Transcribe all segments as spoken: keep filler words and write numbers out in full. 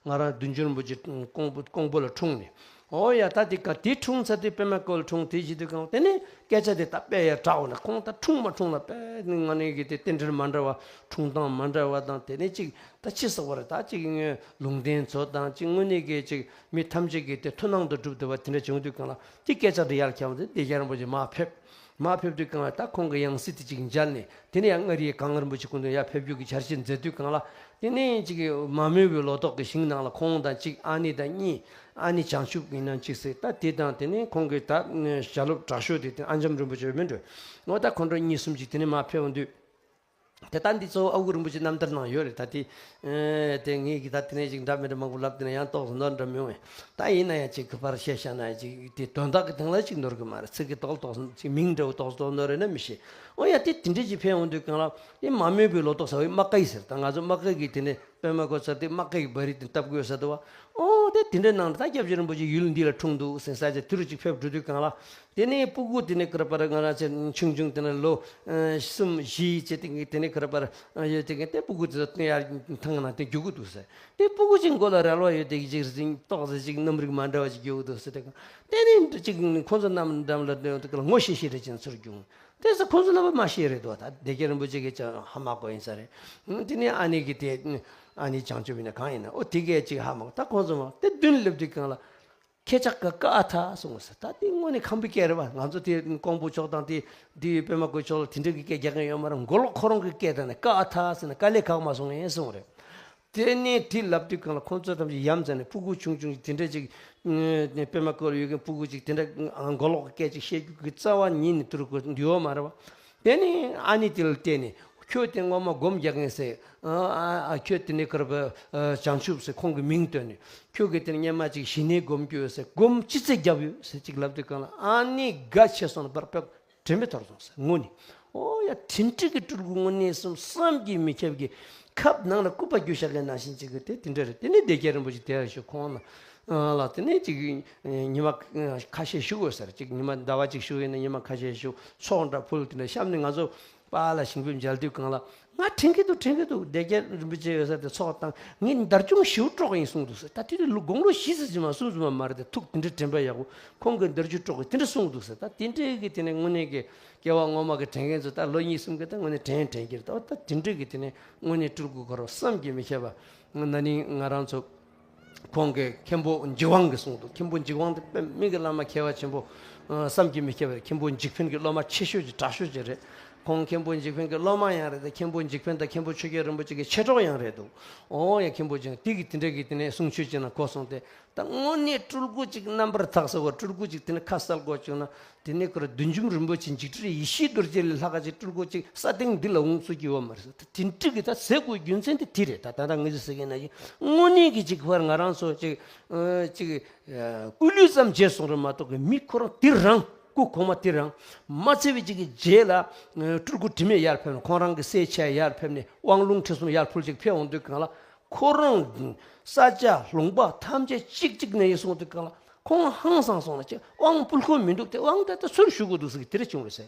ང་རང་བདུད་འཇོམས་རིན་པོ་ཆེ་ཀོང་པོ་ཀོང་པོ་ལ་འཁྲུངས་ནས། ཨོ་ཡ། ད་དེ་ག་དེ་འཁྲུངས་ཚར་དུས་པད་མ་བཀོད་ལ་འཁྲུངས། དེ་བྱེད་དུས་གང་དེ་ནས་སྐད་ཆ་དེ་ད་དཔེ་ཡ་དྲག་འོ་ན། ཁོང་ད་འཁྲུངས་མ་འཁྲུངས་ལ་དཔེ་ང་ནས་གི་དེ་རྟེན་འབྲེལ་མ་འདྲ་བ། འཁྲུངས་སྟངས་མ་འདྲ་བ་དང་། དེ་ནས་ཅིག་ད་ཅི་ཟེར་བ་རེད། ད་ཅིག་ལུང་བསྟན་ཚོ་དང་ཅིག་དངོས་གནས་གི་ཅིག་མི་ཐམས་ཅད་ཀྱི་དེ་མཐུན་སྣང་དུ་གྲུབ་བསྡད་པ་དེ་འདྲ་བྱུང་དུས་གང་ལ་དེ་སྐད་ཆ་དེ་ཡར་ཁྱབ་ཚེ་བདེ་རྒྱལ་རིན་པོ་ཆེ་མར་ཕེབས། མར་ཕེབས་དུས་གང་ལ་ད་ཁོང་གི་ཡང་སྲིད་དེ་ཅིག་མཇལ་ནས། དེ་ནས་ཡང་མངའ་རིས་གངས་རིན་པོ་ཆེ་སྐུ་མདུན་ཡར་ཕེབས་རྒྱུ་གི་འཆར་གཞི་མཛད་དུས་གང་ལ། དེ་ནས་ཅིག་མ་རྨོས་པའི་ལོ་ཏོག་གི་ཞིང་ནང་ལ་ཁོང་དང་གཅིག་ཨ་ནེ་དང་གཉིས། ཨ་ནེ་བྱང་ཆུབ་ཡིན་ན་གཅིག་ཟེར། ད་དེ་དང་དེ་ནས་ཁོང་གི་ད་ཞལ་སློབ་དྲག་ཤོས་དེ་དེ་ཨ་འཇམ་རིན་པོ་ཆེ་མིན་འགྲོ། འོ་ད་ཁོང་ཁྲོ་གཉིས་གསུམ་ཅིག་དེ་ནས་མར་ཕེབས་འོང་དུས། དེ་ལྟ་འདི་གཙོ་བོ་ཨ་ཁུ་རིན་པོ་ཆེ་རྣམ་ཐར་ནང་ཡོད་རེད། ད་དེ་ཨེ་དེ་ངེད་ཀྱིས་ད་དེ་ནས་ཅིག་འདྲ་མི་འདྲ་མང་པོ་ལབ། དེ་ནས་ཡང་ཏོག་ཙམ་ནོར་འདྲ་མི་ཡོང་བས། ད་ཡིན་ན་ཡང་ཅིག་གི་ཕར་བཤད་བཞག་ན་ཡང་ཅིག་དེ་དོན་དག་གི་སྟེང་ལ་ཅིག་ནོར་གི་མ་རེད། ཚིག་གི་ཏོག་ཏོག་ཙམ་ཅིག་མིང་འདྲ་བོ་ཏོག་ཙམ་ནོར་རེད་ན་མི་ཤེས། ཨོ་ཡ། དེ་དེ་འདྲས་ཅིག་ཕན་འོང་དུས་གང་ལ་དེ་མ་རྨོས་པའི་ལོ་ཏོག་ཟེར་བའི་རྨ་ཀ་ཡི་ཟེར། ད་ང་ཚོ་རྨ་ཀ་གི་དེ་ནས་པད་མ་བཀོད་ཚར་དུས་རྨ་ཀ་གི་བ་རི་དེ་བཏབ་དགོས་ཟེར་འདུག་བ། ཨོ་དེ་དེ་འདྲས་ནང་ད་སྐྱབས་རྗེ་རིན་པོ་ཆེ་ཡུལ་འདི་ལ་འཁྲུངས་འདུག་ཟེར་ས་ཆ་དེ་རུ་ཅིག་ཕེབས་འགྲོ་དུས་གང་ལ། དེ་ནས་སྤུ་གུ་དེ་ནས་ཀར་པར་ང་རང་ཚོ་ཆུང་ཆུང་དེ་ནས་ལོ་ཨ་གསུམ་བཞི་བྱས་ཏེ་དེ་ནས་ཀར་པར་ཡོད་དེ་ག་དེ་སྤུ་གུ་དེ་ཚོ་ཡར་ཐང་ན་དེ་རྒྱུག་གི་འདུག་ཟེར། དེ་སྤུ་གུ་ཅིག་མགོ་ལ་རལ་བ་ཡོད་དེ་ཅིག་རིང་ཏོག་ཙེ་ཅིག་རྣམ་རིག་མ་འདྲ་བ་ཅིག་རྒྱུག་གི་འདུག་ཟེར། དེ་ག་དེ་ནས་ཅིག་ཁོང་ཚོ་རྣམས་འགྲམ་ལ་དེ་ག་ངོ་ཤེས་ཤེས་རེ་ཅན་ཚུར་རྒྱུག་དེ་ཚོ་ཁོང་ཚོ་རྣམ་པ་མ་ཤེས་རེད་འདུག་ད་བདེ་རྒྱལ་རིན་པོ་ཆེ་གིས་ཀྱང་ཧ་མ་གོ་ཡིན་ས་རེད། དེ་ནས་ཨ་ནེ་གིས་དེ་ཨ་ནེ་བྱང་ཆུབ་ཡིན་ན་གང་ཡིན་ན་ཨོ་དེ་གས་ཅིག་ཧ་མ་གོ། ད་ཁོང་ཚོ་མ་དེ་མདུན་སླེབས་དུས་གང་ལ། ཁྱེད་ཅག་ག་ཀ་ཨ་ཐ་གསུངས་ཟེར། ད་དེ་དངོས་གནས་ཁམས་པའི་སྐད་རེད་བ། ང་ཚོ་དེ་ཀོང་པོ་ཕྱོགས་དང་དེ་དེ་པད་མ་བཀོད་ཕྱོགས་ལ་དེ་འདྲ་གི་སྐད་རྒྱག་མཁན་ཡོད་མ་རེད། མགོ་ལོག་ཁོ་རང་གི་སྐད་དང་ནི་ཀ་ཨ་ཐ་ཟེར་ན་དཀའ་ལས་ཁག་མ་སོང་ངས་གསུངས་རེད། དེ་ནས་དེ་ལབ་དུས་གང་ལ་ཁོང་ཚོ་ཐམས་ཅད་ཡ་མཚན་ནས་སྤུ་གུ་ཆུང་ཆུང་དེ་འདྲ་ཅིག་པད་མ་བཀོད་ལ་ཡོད་མཁན་སྤུ་གུ་ཅིག་དེ་འདྲ་མགོ་ལོག་གི་སྐད་ཅིག་བཤད་རྒྱུ་གི་རྩ་བ་ཉིད་ནས་དུར་གོ་འདུས་ཡོད་མ་རེད་བ། དེ་ནས་ཨ་ནེ་དེ་ལ་བལྟས་ནས་ཁྱོད་དེ་སྔོན་མ་སྒོམ་རྒྱག་མཁན་ཟེར། ཨ་ཨ་ཁྱོད་དེ་ནས་ཀར་པར་བྱང་ཆུབ་ཟེར་ཁོང་གི་མིང་བཏོན་ནས། ཁྱོད་ཀྱིས་དེ་ནས་སྔོན་མ་ཅིག་ཞི་གནས་སྒོམ་རྒྱུ་ཡོད་ཟེར། སྒོམ་ཅི་ཚེ་བརྒྱབ་ཡོད་ཟེར་ཅིག་ལབ་དུས་གང་ལ་ཨ་ནེ་དགའ་ཆེ་སོང་ན་པར་པར་དྲན་པའི་ཐོར་སོང་ཟེར་དངོས་ནས། ཨོ་ཡ། དེ་འདྲ་གི་སྤྲུལ་སྐུ་དངོས་གནས་སུ་བསམ་གྱིས་མི་ཁྱབ་ཀྱི་ཁབ་ནང་ལ་སྐུད་པ་རྒྱུ་བཞག་མཁན་ནང་བཞིན་ཅིག་གི་དེ་དེ་འདྲ་རེད། དེ་ནས་བདེ་རྒྱལ་རིན་པོ་ཆེ་དེ་ལ་ཞུ་ཁོང་ལ་ལ་དེ་ནས་ཅིག་ཉི་མ་ཁ་ཤས་བཞུགས་དགོས་ཟེར། ཅིག་ཉི་མ་ཟླ་བ་གཅིག་བཞུགས་ཡིན་ན་ཉི་མ་ཁ་ཤས་བཞུགས། ཚོགས་འདྲ་ཕུལ། དེ་འདྲ་བཤམས་ནས་ང་ཚོ་པཱ་ལགས་ཞིང་ཕེབས་མཇལ་དུས་གང་ལ་ང་དྲན་གྱི་འདུག་དྲན་གྱི་འདུག་བདེ་རྒྱལ་རིན་པོ་ཆེ་ཡོད་ས་དེ་ཚོགས་བཏང་། ངས་འདར་ཅུང་ཞིབ་དཀྲོགས་ཡིན་གསུངས་འདུག་ཟེར། ད་དེ་དུས་ལོ་དགུང་ལོ་བཞི་ཙམ་ཅིག་མ་གསུམ་ཙམ་མ་རེད་དེ། ཐུགས་དེ་འདྲ་དྲན་པ་ཡག་པོ། ཁོང་གིས་འདར་ཅུང་དཀྲོགས་གི་དེ་འདྲ་གསུངས་འདུག་ཟེར། ད་དེ་འདྲའི་གི་དེ་ནས་དངོས་གནས་ཀྱི་སྐྱེ་བ་སྔོན་མ་གི་དྲན་མཁན་ཚོ་ད་ལོ་གཉིས་གསུམ་གི་ད་དངོས་གནས་དྲན་དྲན་གྱི་རེད། ད་ད་དེ་འདྲའི་གི་དེ་ནས་དངོས་གནས་སྤྲུལ་སྐུ་ཁོ་རང་བསམ་གྱིས་མི་ཁྱབ་པ། ན་ནིང་ང་རང་ཚོ་ཁོང་གིས་མཁན་པོ་འཇིགས་དབང་གིས་གསུངས་འདུག་མཁན་པོ་འཇིགས་དབང་དེ་དཔེ་མི་གི་བླ་མ་མཁས་པ་ཆེན་པོ། ཨ་བསམ་གྱིས་མི་ཁྱབ་པའི་མཁན་པོ་འཇིགས་འཕེན་གྱི་སློབ་མ་ཆེ་ཤོས་ཀྱི་དྲག་ཤོས་ཅིག་རེད། ཁོང་མཁན་པོ་འཇིགས་འཕེན་གྱི་སློབ་མ་ཡང་རེད་དེ། མཁན་པོ་འཇིགས་འཕེན་དང་མཁན་པོ་ཆོས་རྒྱལ་རིན་པོ་ཆེ་གི་མཆེད་གྲོགས་ཡང་རེད་འདུག་ཨོ་ཡ། མཁན་པོ་འཇིགས་དེ་གི་དེ་འདྲ་གི་དེ་ནས་གསུང་ཆོས་ཅིག་ནང་གོ་སོང་སྟེ། ད་དངོས་གནས་སྤྲུལ་སྐུ་ཅིག་རྣམ་པར་དག་ས་བ། སྤྲུལ་སྐུ་ཅིག་དེ་ནས་ཁ་གསལ་དགོས་བྱུང་ན། དེ་ནས་ཁོ་རང་བདུད་འཇོམས་རིན་པོ་ཆེ་འཇིགས་བྲལ་ཡེ་ཤེས་རྡོ་རྗེ་ལས་ལྷག་ག་ཅིག་སྤྲུལ་སྐུ་ཅིག་ས་སྟེང་འདི་ལ་འོང་ཚུགས་ཀྱི་ཡོད་མ་རེད་ཟེར། དེ་འདྲ་གི་ད་ཟེར་དགོས་རྒྱུ་མཚན་དེ་དེ་རེད། ད་ད་ལྟ་ངས་ཟེར་གྱི་ན་ཡིན་དངོས་གནས་ཀྱི་ཅིག་ཕར་ང་རང་ཚོ་ཅིག་ཨ་ཅིག་ཨ་སྐུ་ལུས་ཙམ་མཇལ་སོང་རེད་མ་གཏོགས་གི་མི་ཁོ་རང་དེ་རང་སྐུ་གོང་མ་དེ་རང་མ་ཚེ་བའི་ཅིག་གི་རྗེས་ལ་ཨ་སྤྲུལ་སྐུ་དྲི་མེད་ཡར་ཕེབས་ནས། ཁོང་རང་གི་སྲས་ཆེ་ཡར་ཕེབས་ནས། དབང་ལུང་ཁྲིད་གསུམ་ཡར་ཕུལ་ཅིག་ཕེབས་འོང་དུས་གང་ལ། ཁོ་རང་ས་སྐྱ་ལུང་པ་ཐམས་ཅད་གཅིག་གཅིག་ནས་ཡིན་གསུངས་དུས་གང་ལ་ཁོང་ཧང་སང་སོང་ལ། ཅིག་དབང་ཕུལ་ཁོམ་མི་འདུག་དེ་དབང་ད་ལྟ་ཚུར་ཞུ་དགོས་འདུག་ཟེར་གི་དེ་འདྲ་བྱུང་རེད་ཟེར།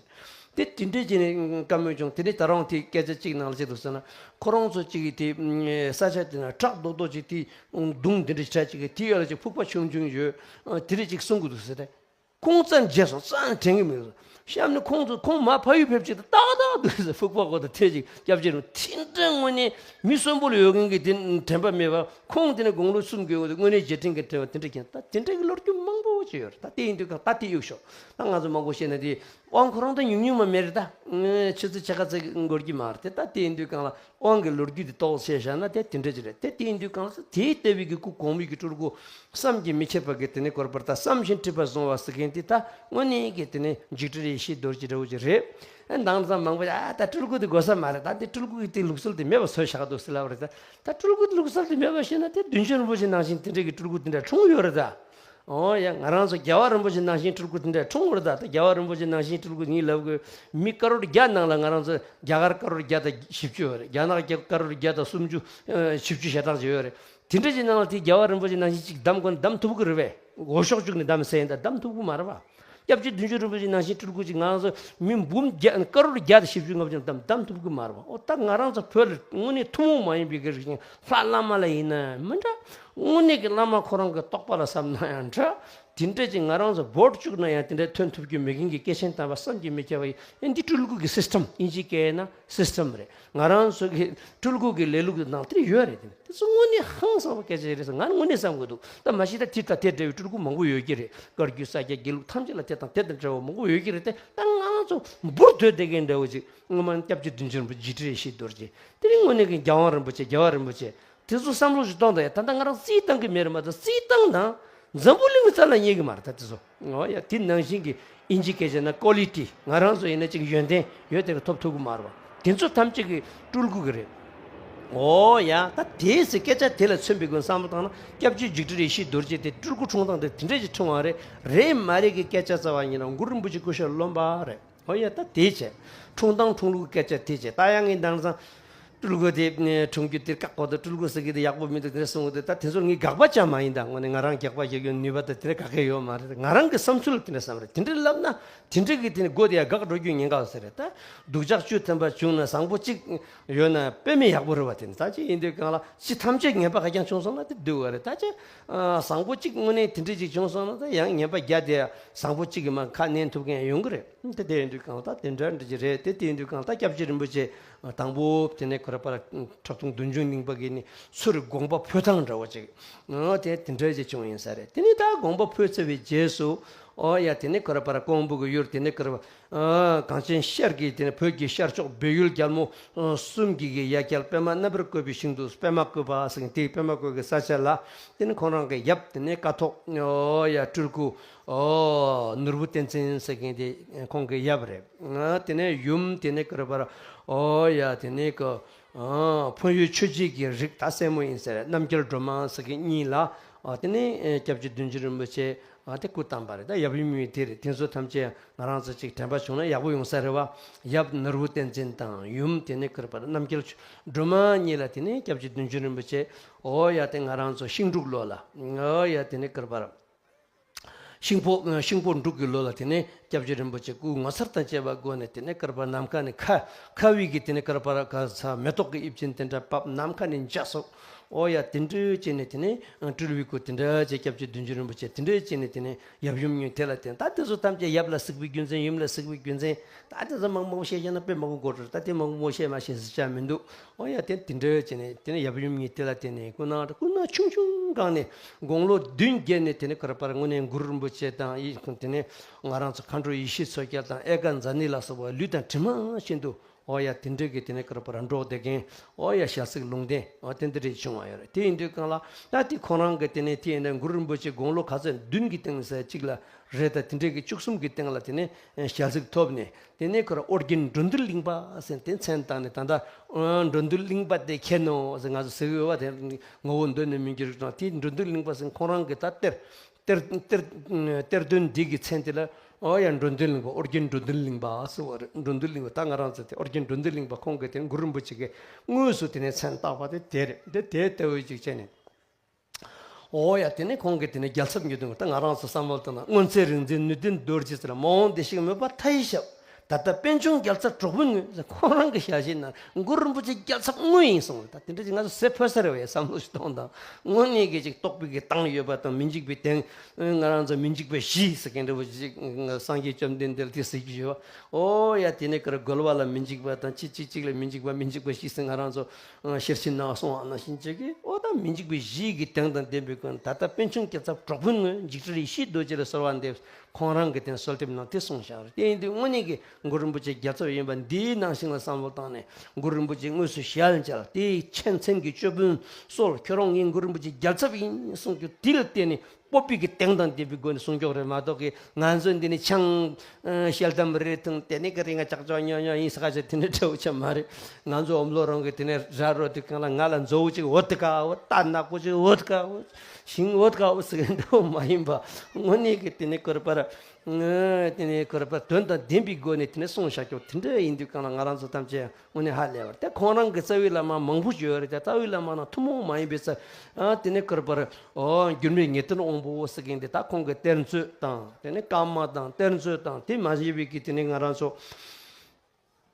དེ་དེ་འདྲ་བྱས་ནས་བཀའ་མོལ་བྱུང་། དེ་ནས་ད་རུང་དེ་སྐད་ཆ་གཅིག་ནང་ལ་ཅིག་འདུག་ཟེར་ན། ཁོ་རང་ཚོ་གཅིག་གིས་དེ་ས་ཆ་དེ་ན་བྲག་རྡོག་རྡོག་ཅིག་དེ་གདུང་དེ་འདྲ་ཆ་གཅིག་གིས་དེ་ཡོད་ལ་ཅིག་ཕུག་པ་ཆུང་ཆུང་ཡོད། དེ་འདྲ་ཅིག་གསུང་དགོས་འདུག་ཟེར་ཏེ། ཁོང་རྩ་མཇལ་སོང་། རྩ་དྲན་གི་མི་འདུག་གཤམ་ནས་ཁོང་ཚོ་ཁོང་མ་ཕ་ཡུལ་ཕེབས་ཅིག་ཏག་ཏག་འདུག་ཟེར། ཕུག་པ་གོ་ད་ཐེ་ཅིག་སྐྱབས་རྗེ་རུ་དེ་འདྲ་དངོས་གནས་མི་གསོན་པོ་ལ་ཡོད་མཁན་གྱི་དེ་དྲན་པ་མེད་པ། ཁོང་དེ་ནས་དགུང་ལོ་གསུམ་གྱི་འོག་ཏུ་དངོས་གནས་རྗེས་དྲན་གྱི་དྲན་པ་དེ་འདྲ་མཁན། ད་དེ་འདྲ་གི་ལོ་རྒྱུས་མང་པོ་ཅིག་ཡོད་རེད། ད་དེ་ཡིན་དུས་གང་ད་དེ་གཡུག་ཤོག་ད་ང་ཚོ་མང་པོ་བཤད་ན་དེ་དབང་ཁོ་རང་ད་ཉུང་ཉུང་མ་མེད་རེད། ད་ཆུ་ཚོད་ཕྱེད་ཀ་ཙམ་འགོར་གྱི་མ་རེད། དེ་ད་དེ་ཡིན་དུས་གང་ལ། དབང་གི་ལོ་རྒྱུས་དེ་ཏོག་ཙམ་བཤད་བཞག་ན་དེ་དེ་འདྲ་ཅིག་རེད། དེ་དེ་ཡིན་དུས་གང་ཟེར་དེའི་ལྟ་བུའི་གི་སྐུ་གོང་མའི་གི་སྤྲུལ་སྐུ་བསམ་གྱིས་མི་ཁྱབ་པ་གི་དེ་ནས་སྐོར་པར་ད་བསམ་བཞིན་ཁྲི་པ་བཟུང་བ་ཟེར་མཁན་དེ་ད་དངོས་གནས་ཀྱི་དེ་ནས་འཇིགས་བྲལ་ཡེ་ཤེས་རྡོ་རྗེ་འདྲ་བོ་ཅིག་རེད། ཨ་དེང་སང་མང་པོ་ཨ་ད་སྤྲུལ་སྐུ་དེ་དགོས་ས་མ་རེད། ད་དེ་སྤྲུལ་སྐུ་གི་དེ་ལུགས་སྲོལ་དེ་མེད་པ་བཟོས་བཞག་འདུག་ཟེར་ལབ་པ་རེད། ད་ད་སྤྲུལ་སྐུ་དེ་ལུགས་སྲོལ་དེ་མེད་པ་བྱས་ན་དེ་བདུད་འཇོམས་རིན་པོ་ཆེ་ནང་བཞིན་དེ་འདྲ་གི་སྤྲུལ་སྐུ་དེ་འདྲ་འཁྲུངས་ཡོད་རེད་ད། ཨོ་ཡ། ང་རང་ཚོ་རྒྱལ་བ་རིན་པོ་ཆེ་ནང་བཞིན་སྤྲུལ་སྐུ་དེ་འདྲ་འཁྲུངས་ཡོད་རེད་ད། ད་རྒྱལ་བ་རིན་པོ་ཆེ་ནང་བཞིན་སྤྲུལ་སྐུ་ངས་ལབ་དགོས། མི་ཀ་རོར་བརྒྱ་ནང་ལ་ང་རང་ཚོ་རྒྱ་གར་ཀ་རོར་བརྒྱ་དང་བཞི་བཅུ་ཡོད་རེད། རྒྱ་ནག་རྒྱ་ཀ་རོར་བརྒྱ་དང་སུམ་ཅུ་ཨ་བཞི་བཅུ་ཞེ་གྲངས་ཅིག་ཡོད་རེད། དེ་འདྲ་ཅིག་ནང་ལ་དེ་རྒྱལ་བ་རིན་པོ་ཆེ་ནང་བཞིན་ཅིག་བདམས་དགོས་ན་བདམས་ཐུབ་ཀྱི་རེད་པས། འོས་ཤོག་བཅུག་ནས་བདམས་ཟེར་ཡིན་ད་བདམས་ཐུབ་ཀྱི་མ་རེད་པ། སྐྱབས་རྗེ་བདུད་འཇོམས་རིན་པོ་ཆེ་ནང་བཞིན་སྤྲུལ་སྐུ་ཅིག་ང་རང་ཚོ་མི་འབུམ་བརྒྱ་ཀ་རོར་བརྒྱ་དང་བཞི་བཅུ་ལྔ་བཅུ་བདམས་བདམས་ཐུབ་ཀྱི་མ་རེད་པ། ཨོ་ད་ང་རང་ཚོ་བོད་ལ་དངོས་གནས་ཐུན་མོང་མ་ཡིན་པའི་གི་རིགས་ལྷ་བླ་མ་ལ་ཡིན་ན་མི་འདྲ། དངོས་གནས་ཀྱི་བླ་མ་ཁོ་རང་གི་རྟོགས་པ་ལ་བསམ་ན་ཡང་འདྲ། དེ་འདྲ་ཅིག་ང་རང་ཚོ་བོད་བཅུག་ན་ཡང་དེ་འདྲ་ཐོན་ཐུབ་རྒྱུ་མེད་མཁན་གྱི་སྐྱེས་ཆེན་དམ་པ་བསམ་གྱིས་མི་ཁྱབ་པ་ཡིན། ཨེ་འདི་སྤྲུལ་སྐུ་གི་སིས་ཊམ། ཨིན་ཇི་སྐད་ན་སིས་ཊམ་རེད། ང་རང་ཚོ་གི་སྤྲུལ་སྐུ་གི་ལས་ལུགས་ནང་དེ་ཡོད་རེད། དེ་དེ་ཚོ་དངོས་གནས་ཧང་སང་བ་སྐད་ཆ་རེད་ཟེར་ང་དངོས་གནས་བསམ་གི་འདུག་ད་མ་གཞི་ད་དེ་དང་དེ་འདྲ་བའི་སྤྲུལ་སྐུ་མང་པོ་ཡོད་ཀྱི་རེད། བཀའ་བརྒྱུད་ས་སྐྱ་དགེ་ལུགས་ཐམས་ཅད་ལ་དེ་དང་དེ་དང་འདྲ་བ་མང་པོ་ཡོད་ཀྱི་རེད། དེ་ད་ང་རང་ཚོ་འབུར་དོད་བསྡད་མཁན་འདྲ་བོ་ཅིག་སྔོན་མ་སྐྱབས་རྗེ་བདུད་འཇོམས་རིན་པོ་ཆེ། འཇིགས་བྲལ་ཡེ་ཤེས་རྡོ་རྗེ། དེ་རིང་དངོས་གནས་ཀྱི་རྒྱལ་དབང་རིན་པོ་ཆེ། རྒྱལ་བ་རིན་པོ་ཆེ། དེ་ཚོ་བསམ་བློ་ཞིག་གཏོང་དང་ཡ། ད་ལྟ་ང་རང་རྩིས་བཏང་གི་མེད་རེད་མ་གཏོགས། རྩིས་བཏང་ན་འཛམ་བུ་གླིང་གི་རྩ་ལ་རྙེད་གི་མ་རེད་ད་དེ་ཚོ། འོ་ཡ། དེ་ནང་བཞིན་གྱི་ཨིན་ཇི་སྐད་བྱས་ན་ཀོ་ལི་ཊི། ང་རང་ཚོ་ཡིན་ན་ཅིག་ཡོན་ཏན་ཡོད་དེ་ག་ཐོབ་ཐུབ་གི་མ་རེད་བ། དེ་ཚོ་ཐམས་ཅད་ཀྱི་སྤྲུལ་སྐུ་གི་རེད། འོ་ཡ། ད་དེའི་ཚེ་སྐད་ཆ་དེ་ལ་མཚོན་པའི་སྒོ་ནས་བསམ་བློ་བཏང་ན་སྐྱབས་རྗེ་འཇིགས་བྲལ་ཡེ་ཤེས་རྡོ་རྗེ་དེ་སྤྲུལ་སྐུ་འཁྲུངས་སྟངས་དེ་དེ་འདྲ་ཞིག་འཁྲུངས་པ་རེད། རེད་མ་རེད་ཀྱི་སྐད་ཆ་རྩ་བ་ཉིད་ནས་གུ་རུ་རིན་པོ་ཆེ་སྐུ་ཞབས་རློམ་པ་རེད། ཨོ་ཡ། ད་དེ་བྱས། འཁྲུངས་སྟངས་འཁྲུངས་ལུགས་སྐད་ཆ་དེ་བྱས། ད་ཡང་ངས་དེང་སང་སྤྲུལ་སྐུ་དེ་འཁྲུངས་རྒྱུ་དེ་བཀག་གོ། ད་སྤྲུལ་སྐུ་ཟེར་གི་དེ་ཡག་པོ་མི་འདུག་དེ་གསུང་གི་འདུག་ད་དེ་ཚོར་ངས་དགག་པ་བྱ་མ་ཡིན། ད་དངོས་གནས་ང་རང་དགག་པ་བྱེད་རྒྱུ་ནུས་པ་ད་དེ་འདྲ་ག་གེ་ཡོད་མ་རེད། ང་རང་གི་བསམ་ཚུལ་ལ་དེ་འདྲ་བསམ་རེད། དེ་འདྲ་ལབ་ན་དེ་འདྲ་གི་དེ་ནས་སྒོ་དེ་ཡང་བཀག་འགྲོ་རྒྱུ་ཉེན་ཁ་ཟེར་རེད། ད་སྡུག་ཅག་བཅུ་ཐམ་པ་བྱུང་ན་བཟང་པོ་གཅིག་ཡོད་ན་དཔེ་མི་ཡག་པོ་རེད་བ། དེ་ནི་ད་ཅི་ཡིན་དུས་གང་ལ་ཅི་ཐམས་ཅད་ངན་པ་ག་རྐྱང་བྱུང་སོང་ན་དེ་སྡུག་བ་རེད། ད་ཅི་བཟང་པོ་གཅིག་དངོས་གནས་དེ་འདྲ་ཅིག་བྱུང་སོང་ན་ད་ཡང་ངན་པ་བརྒྱ་དེ་བཟང་པོ་གཅིག་གི་མ་ཁ་གནོན་ཐུབ་མཁན་ཡོང་གི་རེད། དེ་དེ་ཡིན་དུས་གང་ལ་ད་དེ་འདྲ་འདྲ་ཅིག་རེད། དེ་དེ་ཡིན་དུས་གང་ལ་ད་སྐྱབས་རྗེ་རིན་པོ་ཆེ་དང་པོ་དེ་ནས་ཁོ་ར་པར་ཁྲག་འཐུང་བདུད་འཇོམས་གླིང་པ་གི་ནི་ཚུར་དགོངས་པ་འཕོ་སྟངས་འདྲ་བ་ཅིག་ཨོ་དེ་དེ་འདྲ་ཅིག་བྱུང་ཡིན་ས་རེད། དེ་ནས་ད་དགོངས་པ་འཕོས་ཚར་བའི་རྗེས་སུ་ཨོ་ཡ། དེ་ནས་ཁོ་ར་པར་ཀོང་པོ་གི་ཡུལ། དེ་ནས་ཁོ་ར་པར་ཨ་གངས་ཅན་ཤར་གྱི་དེ་ནས་བོད་ཀྱི་ཤར་ཕྱོགས་བལ་ཡུལ་རྒྱལ་མོ་ཨ་གསུམ་གྱི་གི་ཡ་གྱལ་པདྨ་རྣམ་པར་བཀོད་པའི་ཞིང་དུ། པདྨ་བཀོད་པ་ཟེར་མཁན་དེ་པདྨ་བཀོད་ཀྱི་ས་ཆ་ལ་དེ་ནས་ཁོང་རང་གི་ཡབ་དེ་ནས་ཀཿཐོག་ཨོ་ཡ་སྤྲུལ་སྐུ་ཨོ་ནོར་བུ་བསྟན་འཛིན་ཟེར་མཁན་དེ་ཁོང་གི་ཡབ་རེད། ཨ་དེ་ནས་ཡུམ་དེ་ནས་ཁོ་ར་པར་ཨོ་ཡ་དེ་ནས་ཀ་ཨ་འཕོ་ཡུལ་ཆོས་རྗེ་གི་རིགས་ད་སྲས་མོ་ཡིན་ཟེར་རྣམ་རྒྱལ་སྒྲོལ་མ་ཟེར་མཁན་གཉིས་ལ་ཨ་དེ་ནས་སྐྱབས་རྗེ་བདུད་འཇོམས་རིན་པོ་ཆེ་ཨ་དེ་སྐུ་བལྟམས་པ་རེད། ད་ཡབ་ཡུམ་གཉིས་དེ་རེད། དེ་ཚོ་ཐམས་ཅད་ང་རང་ཚོ་ཅིག་དྲན་པ་བྱུང་ན་ཡག་པོ་ཡོང་ས་རེད་བ། ཡབ་ནོར་བུ་བསྟན་འཛིན་དང་ཡུམ་དེ་ནས་ཁོ་ར་པར་རྣམ་རྒྱལ་སྒྲོལ་མ་གཉིས་ལ་དེ་ནས་སྐྱབས་རྗེ་བདུད་འཇོམས་རིན་པོ་ཆེ་ཨོ་ཡ་དེ་ང་རང་ཚོ་ཤིང་འབྲུག་ལོ་ལ་ཨོ་ཡ་དེ་ནས་ཁོ་ར་པར་ཤིང་ཕོ་ཤིང་ཕོ་འབྲུག་གི་ལོ་ལ་དེ་ནས་སྐྱབས་རྗེ་རིན་པོ་ཆེ་སྐུ་ངོ་མཚར་དང་བཅས་པ་སྒོ་ནས་དེ་ནས་ཁོ་ར་པར་ནམ་མཁའ་ནས་ཁ་ཁ་བའི་གི་དེ་ནས་ཁོ་ར་པར་ག་ས་མེ་ཏོག་གི་དབྱིབས་ཅན་དེ་འདྲ་བབས། ནམ་མཁའ་ནས་འཇའ་སོགས། ཨོ་ཡ། དེ་འདྲ་བྱས་ནས་དེ་ནས་སྤྲུལ་པའི་སྐུ་དེ་འདྲ་བྱས། སྐྱབས་རྗེ་བདུད་འཇོམས་རིན་པོ་ཆེ་དེ་འདྲ་བྱས་ནས་དེ་ནས་ཡབ་ཡུམ་གཉིས་དེ་ལ་བསྟེན། ད་དེ་ཚོ་ཐམས་ཅད་ཡབ་ལ་གཟིགས་པའི་རྒྱུ་མཚན། ཡུམ་ལ་གཟིགས་པའི་རྒྱུ་མཚན། ད་དེ་ཚོ་མང་པོ་བཤད་བཤད་ན་དཔེ་མང་པོ་འགོར་འགྲོ། ད་དེ་མང་པོ་བཤད་མ་བཤད་ཟེར་བྱ་མི་འདུག་ཨོ་ཡ། དེ་དེ་འདྲ་བྱས་ནས་དེ་ནས་ཡབ་ཡུམ་གཉིས་དེ་ལ་བསྟེན་ནས་སྐུ་ན་སྐུ་ན་ཆུང་ཆུང་སྒང་ནས་དགུང་ལོ་བདུན་བརྒྱད་ནས་དེ་ནས་ཁོ་ར་པར་དངོས་གནས་གུ་རུ་རིན་པོ་ཆེ་དང་ཡིད་ཁོང་དེ་ནས་ང་རང་ཚོ་མཁའ་འགྲོ་ཡེ་ཤེས་མཚོ་རྒྱལ་དང་ཨེ་ཀ་ཛ་ནི་ལ་སོགས་པ་ལུས་དང་གྲིབ་མ་བཞིན་དུ། ཨོ་ཡ། དེ་འདྲ་གི་དེ་ནས་ཁོ་ར་པར་འགྲོགས་བསྡད་མཁན། ཨོ་ཡ། ཞལ་གཟིགས་ལུང་བསྟན། ཨོ་དེ་འདྲ་རེ་བྱུང་བ་ཡོད་རེད། དེ་ཡིན་དུས་གང་ལ་ད་དེ་ཁོང་རང་གི་དེ་ནས་དེ་ཡིན་ན་གུ་རུ་རིན་པོ་ཆེ་དགུང་ལོ་ག་ཚོད་བདུན་གྱི་སྟེང་ཟེར་གཅིག་ལ་རེད། ད་དེ་འདྲ་གི་བཅུ་གསུམ་གྱི་སྟེང་ལ་དེ་ནས་ཞལ་གཟིགས་ཐོབ་ནས་དེ་ནས་ཁོ་ར་ཨོ་རྒྱན་འགྲོ་འདུལ་གླིང་པ་ཟེར་དེ་མཚན་བཏགས་ནས། ད་ལྟ་འགྲོ་འདུལ་གླིང་པ་དེ་མཁྱེན་ནོ་ཟེར་ང་ཚོ་ཟེར་གི་ཡོད་པ། དེ་ངོ་བོ་འདོད་ནས་མི་འགྱུར་ཀྱང་། དེ་འགྲོ་འདུལ་གླིང་པ་ཟེར་ཁོང་རང་གི་ད་གཏེར། གཏེར་གཏེར་གཏེར་སྟོན་འདི་གི་མཚན་དེ་ལ་ཨོ་ཡ། འགྲོ་འདུལ་གླིང་པ། ཨོ་རྒྱན་འགྲོ་འདུལ་གླིང་པ་ཟེར་བ་རེད། འགྲོ་འདུལ་གླིང་པ། ད་ང་རང་ཚོ་དེ་ཨོ་རྒྱན་འགྲོ་འདུལ་གླིང་པ་ཁོང་གིས་དེ་གུ་རུ་རིན་པོ་ཆེ་གིས་དངོས་སུ་དེ་ནས་མཚན་བཏགས་པ་དེ་དེ་རེད། འདི་དེ་ལྟ་བུ་ཅིག་བྱས་ནས། ཨོ་ཡ། དེ་ནས་ཁོང་གིས་དེ་ནས་རྒྱལ་ཚབ་ཉིད་དུ། ད་ང་རང་ཚོ་བསམ་བློ་བཏང་ན། སྔོན་ཚེ་རིག་འཛིན་ནུས་ལྡན་རྡོ་རྗེ་ཟེར། མ་འོངས་བདེ་གཤེགས་མོས་པ་མཐའ་ཡས་ཞབས། ད་ལྟ་པད་འབྱུང་རྒྱལ་ཚབ་གྲོགས་པོའི་ངོས་ཟེར། ཁོང་རང་གི་ཞལ་བཞེས་ནང་གུ་རུ་རིན་པོ་ཆེ་རྒྱལ་ཚབ་དངོས་ཡིན་གསུངས་རེད། ད་དེ་འདྲ་ཅིག་ང་ཚོ་ཟས་ཕོད་ས་རེད་བས། བསམ་བློ་ཞིག་གཏོང་དང་། དངོས་གནས་ཀྱི་ཅིག་རྟོགས་པའི་གི་སྟངས་ཡོད་པ་དང་། མི་འཇིགས་པའི་གདེང་། ང་རང་ཚོ་མི་འཇིགས་པ་བཞི་ཟེར་མཁན་འདྲ་བོ་ཅིག་སངས་རྒྱས་བཅོམ་ལྡན་འདས་ལ་དེ་ཟེར་གྱི་ཡོད་པ། ཨོ་ཡ། དེ་ནས་ཀར་རྒོལ་བ་ལ་མི་འཇིགས་པ་དང་། གཅིག་གཅིག་གཅིག་ལ་མི་འཇིགས་པ། མི་འཇིགས་པ་བཞི་ཟེར་ང་རང་ཚོ་ཤེར་ཕྱིན་ནང་གསུངས་པ་ནང་བཞིན་བྱས་ཀྱི། ཨོ་ད་མི་འཇིགས་པའི་བཞི་གི་གདེང་དང་ལྡན་པའི་སྒོ་ནས། ད་ལྟ་པད་འབྱུང་རྒྱལ་ཚབ་གྲོགས་པོའི་ངོས། འཇིགས་བྲལ་ཡེ་ཤེས་རྡོ་རྗེ་ལ་གསོལ་བ་འདེབས། ཁོང་རང་གིས་དེ་གསོལ་འདེབས་ནང་དེ་གསུངས་བཞག་རེད། དེ་ཡིན་དུས་དངོས་གནས་ཀྱི་གུ་རུ་རིན་པོ་ཆེ་རྒྱལ་ཚབ་ཡིན་པ་འདིའི་ནང་བཞིན་ལ་བསམ་བློ་བཏང་ནས། གུ་རུ་རིན་པོ་ཆེ་དངོས་སུ་ཞལ་མཇལ། དེའི་ཆེ་མཚན་གྱི་ཅོད་པན་གསོལ། ཁྱོད་རང་ངའི་གུ་རུ་རིན་པོ་ཆེ་རྒྱལ་ཚབ་ཡིན་གསུང་རྒྱུ་དེ་ལ་བརྟེན་ནས་སྤོབས་པའི་གི་གདེང་དང་ལྡན་པའི་སྒོ་ནས་གསུང་སྐྱོང་རེད་མ་གཏོགས་ཀྱི། ང་ཚོ་འདི་ནས་ཆང་ཤེལ་དམ་རེ་འཐུང་། དེ་ནས་ཀ་རིང་ང་ལྕགས་ཀྱོག་ཉོ་ཉོ་ཡིན་ཟེར་ཁ་ཤས་དེ་འདྲ་འདྲ་བོ་ཅིག་མ་རེད། ང་ཚོ་འོམ་ལོ་རང་གི་དེ་ནས་ར་རོ་དེ་གང་ལ་ང་ལ་མཛོ་བོ་ཅིག་འོ་དེ་ག་འོ། རྟ་ནག་པོ་ཅིག་འོ་དེ་ག་འོ། ཞིང་འོ་དེ་ག་འོ་ཟེར་མཁན་འདྲ་བོ་མ་ཡིན་པ། དངོས་གནས་ཀྱི་དེ་ནས་ཁོ་ར་པར། དེ་ནས་ཁོ་ར་པར་དོན་དང་ལྡན་པའི་སྒོ་ནས་དེ་ནས་གསུངས་བཞག་རྒྱུ་དེ་འདྲ་ཡིན་དུས་གང་ལ་ང་རང་ཚོ་ཐམས་ཅད་དངོས་གནས་ཧ་ལས་པ་རེད། ད་ཁོང་རང་གི་རྩ་བའི་བླ་མ་མང་པོ་ཡོད་རེད། ད་རྩ་བའི་བླ་མ་ནང་ཐུན་མོང་མ་ཡིན་པའི་རྩ། ཨ་དེ་ནས་ཁོ་ར་པར་ཨོ་འགྱུར་མེད་ངེས་དོན་དབང་པོ་ཟེར་མཁན་དེ། ད་ཁོང་གི་གཏེར་མཛོད་དང་། དེ་ནས་བཀའ་མ་དང་གཏེར་མཛོད་དང་། དེ་མ་ཡིན་པའི་གི་དེ་ནས་ང་རང་ཚོ་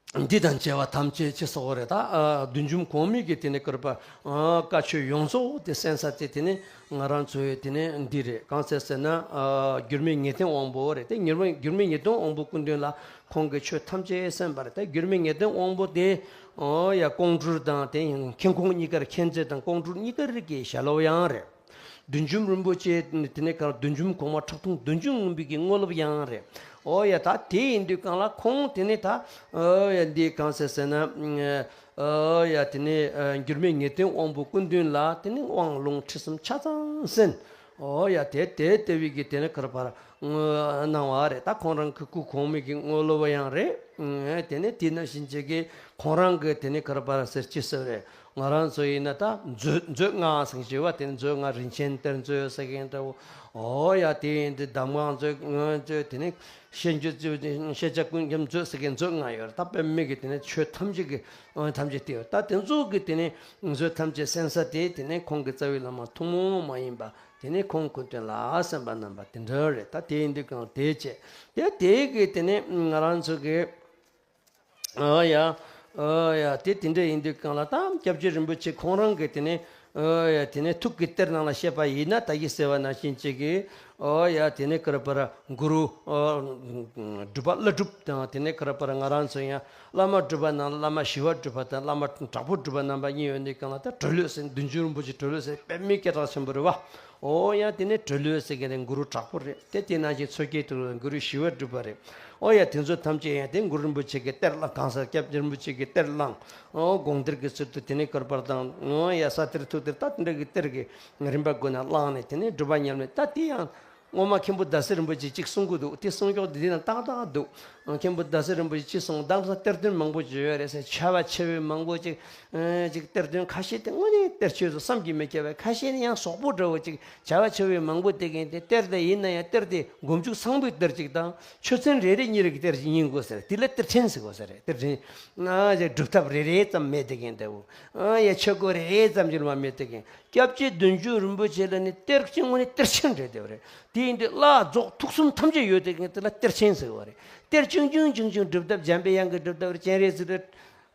འདི་དང་བཅས་པ་ཐམས་ཅད་ཅེས་སོགས་རེད། ད་ཨ་བདུད་འཇོམས་གོང་མའི་གི་དེ་ནས་གུས་པ་ཨ་བཀའ་ཆོས་ཡོངས་རྫོགས་དེ་གསན་ས་དེ་དེ་ནས་ང་རང་ཚོའི་དེ་ནས་འདི་རེད། གང་ཟེར་ཟེར་ན་ཨ་འགྱུར་མེད་ངེས་དོན་དབང་པོ་རེད། དེ་འགྱུར་མེད་འགྱུར་མེད་ངེས་དོན་དབང་པོ་སྐུ་མདུན་ལ་ཁོང་གི་ཆོས་ཐམས་ཅད་གསན་པ་རེད། དེ་འགྱུར་མེད་ངེས་དོན་དབང་པོ་དེ་ཨོ་ཡ་ཀོང་སྤྲུལ་དང་དེ་མཁྱེན་ཁོང་གཉིས་ཀར་མཁྱེན་བརྩེ་དང་ཀོང་སྤྲུལ་གཉིས་ཀར་གྱི་ཞལ་སློབ་ཡང་རེད། བདུད་འཇོམས་རིན་པོ་ཆེ་དེ་ནས་གང་བདུད་འཇོམས་གོང་མ་ཁྲག་འཐུང་བདུད་འཇོམས་ངུ་འབོད་ཀྱི་དངོས་སློབ་ཡང་རེད། ཨོ་ཡ་ད་དེ་ཡིན་དུས་གང་ལ་ཁོང་དེ་ནས་ད་ཨོ་ཡ་འདི་གང་ཟེར་ཟེར་ན་ཨོ་ཡ་དེ་ནས་འགྱུར་མེད་ངེས་དོན་དབང་པོ་སྐུ་མདུན་ལ་དེ་ནས་དབང་ལུང་ཁྲིད་གསུམ་ཆ་ཚང་གསན། ཨོ་ཡ་དེ་དེ་དེ་བའི་གི་དེ་ནས་གུས་པ་གནང་བ་རེད། ད་ཁོང་རང་གི་སྐུ་གོང་མའི་གི་དངོས་སློབ་ཡང་རེད། དེ་ནས་དེ་ནང་བཞིན་བྱེད་ཀྱི་ཁོང་རང་གི་དེ་ནས་གུས་པ་ཟེར་ཅི་ཟེར་རེད། ང་རང་ཚོ་ཡིན་ན་ད་མཛོད་མཛོད་ལྔ་ཟེར་གྱི་བ་དེ་ནི་མཛོད་ལྔ་རིན་ཆེན་གཏེར་མཛོད་ཟེར་མཁན་འདྲ་བོ། ཨོ་ཡ་དེ་ཡིན་དུས་གདམས་ངག་མཛོད་ལྔ་མཛོད་དེ་ནི་ཤེས་འགྱུར་མཛོད་ཤེས་བྱ་ཀུན་ཁྱབ་མཛོད་ཟེར་མཁན་མཛོད་ལྔ་ཡོད་རེད། ད་དཔེ་མེད་ཀྱི་དེ་ནི་ཆོས་ཐམས་ཅད་ཀྱི་ཨོ་ཐམས་ཅད་དེ་ཡོད། ད་དེ་ཚོ་གི་དེ་ནི་མཛོད་ཐམས་ཅད་གསན་ས་དེ་དེ་ནི་ཁོང་གི་རྩ་བའི་བླ་མ་ཐུན་མོང་མ་ཡིན་པ་དེ་ནི་ཁོང་སྐུ་མདུན་ལ་གསན་པ་རྣམ་པ་དེ་འདྲ་རེད། ད་དེ་ཡིན་དུས་གང་དེ་བྱས་དེ་དེ་གི་དེ་ནི་ང་རང་ཚོ་གི་ཨ་ཡ། ཨ་ཡ། དེ་དེ་འདྲ་ཡིན་དུས་གང་ལ་ད་སྐྱབས་རྗེ་རིན་པོ་ཆེ་ཁོང་རང་གིས་དེ་ནས་ཨ་ཡ་དེ་ནས་ཐུགས་ཀྱི་གཏེར་ནང་ལ་བཤད་པ་ཡིན་ན་ད་གི་ཟེར་བ་ནང་བཞིན་ཅིག་གིས་ཨ་ཡ་དེ་ནས་གུས་པར་གུ་རུ་ཨ་སྒྲུབ་པ་ཀླུ་སྒྲུབ་དང་དེ་ནས་གུས་པར་ང་རང་ཚོ་ཡང་བླ་མ་སྒྲུབ་པ་ནང་བླ་མ་ཞི་བ་སྒྲུབ་པ་དང་བླ་མ་དྲག་པོ་སྒྲུབ་པ་རྣམ་པ་གཉིས་ཡོད་དུས་གང་ལ་ད་གྲོ་ལོད་ཟེར་བདུད་འཇོམས་རིན་པོ་ཆེ་གྲོ་ལོད་ཟེར་དཔེ་མི་སྐད་གྲགས་ཆེན་པོ་རེད་བ། ཨོ་ཡ་དེ་ནས་གྲོ་ལོད་ཟེར་མཁན་དེ་གུ་རུ་དྲག་པོ་རེད། དེ་དེ་ནང་བཞིན་མཚོ་སྐྱེས་དུ་གུ་རུ་ཞི་བ་སྒྲུབ་པ་རེད། ཨོ་ཡ་དེ་ཚོ་ཐམས་ཅད་ཡང་དེ་གུ་རུ་རིན་པོ་ཆེ་གི་གཏེར་བླངས་གང་ཟག་སྐྱབས་རྗེ་རིན་པོ་ཆེ་གི་གཏེར་བླངས། ཨོ་དགོངས་གཏེར་གྱི་ཚུལ་དུ་དེ་ནས་གུས་པར་དང་ཨོ་ཡ་ས་གཏེར་ཐུགས་གཏེར་ད་དེ་འདྲ་གི་གཏེར་གྱི་རིམ་པ་བགོས་ནས་བླངས་ནས་དེ་ནས་སྒྲུབ་པ་ཉམས་ལེན་ད་དེ་ཡང་སྔོན་མ་མཁན་པོ་ཟླ་ཟེར་རིན་པོ་ཆེ་གཅིག་གསུང་གི་འདུག་དེ་གསུང་ཕྱོགས་དེ་དེ་ན་ཏག་ཏག་འདུག་མཁན་པོ་ཟླ་ཟེར་རིན་པོ་ཆེ་གཅིག་གསུང་གདམས་ས་གཏེར་སྟོན་མང་པོ་ཅིག་ཡོད་རེད་ཟེར། བྱ་བ་ཆེ་བའི་མང་པོ་ཅིག་ཨེ་ཅིག་གཏེར་སྟོན་ཁ་ཤས་དེ་དངོས་གནས་གཏེར་ཆོས་སུ་བསམ་གྱིས་མི་ཁྱབ་པའི་ཁ་ཤས་ནི་ཡང་ཟོག་པོ་འདྲ་བོ་ཅིག་བྱ་བ་ཆེ་བའི་མང་པོ་དེ་གིན་དེ་གཏེར་དེ་ཡིན་ན་ཡང་གཏེར་དེ་མགོ་མཇུག་ཚང་པོའི་གཏེར་ཅིག་དང་ཆོས་ཚན་རེ་རེ་གཉིས་རེ་གི་གཏེར་ཅིག་ཡིན་དགོས་ཟེར། དེ་ལ་གཏེར་ཆེན་ཟེར་དགོས་ཟེར་རེད། གཏེར་ཆེན་ཨ་ཅིག་སྒྲུབ་ཐབས་རེ་རེ་ཙམ་མེད་དེ་གིན་འདྲ་བོ་ཨ་ཡ་ཆོས་སྐོར་རེ་རེ་ཙམ་ཅིག་མ་མེད་དེ་གིན་སྐྱབས་རྗེ་བདུད་འཇོམས་རིན་པོ་ཆེ་ལ་ནི་གཏེར་ཆེན་དངོས་ནི་གཏེར་ཆེན་རེད་དེ་བ་རེད། དེ་ཡིན་དུས་བླ་རྫོགས་ཐུགས་གསུམ་ཐམས་ཅད་ཡོད་དེ་གིན་དེ་ལ་གཏེར་ཆེན་ཟེར་བ་རེད། གཏེར་ཆུང་ཆུང་ཆུང་ཆུང་སྒྲུབ་ཐབས་འཇམ་པའི་དབྱངས་ཀྱི་སྒྲུབ་ཐབས་རེད། སྤྱན་རས་གཟིགས་རེད།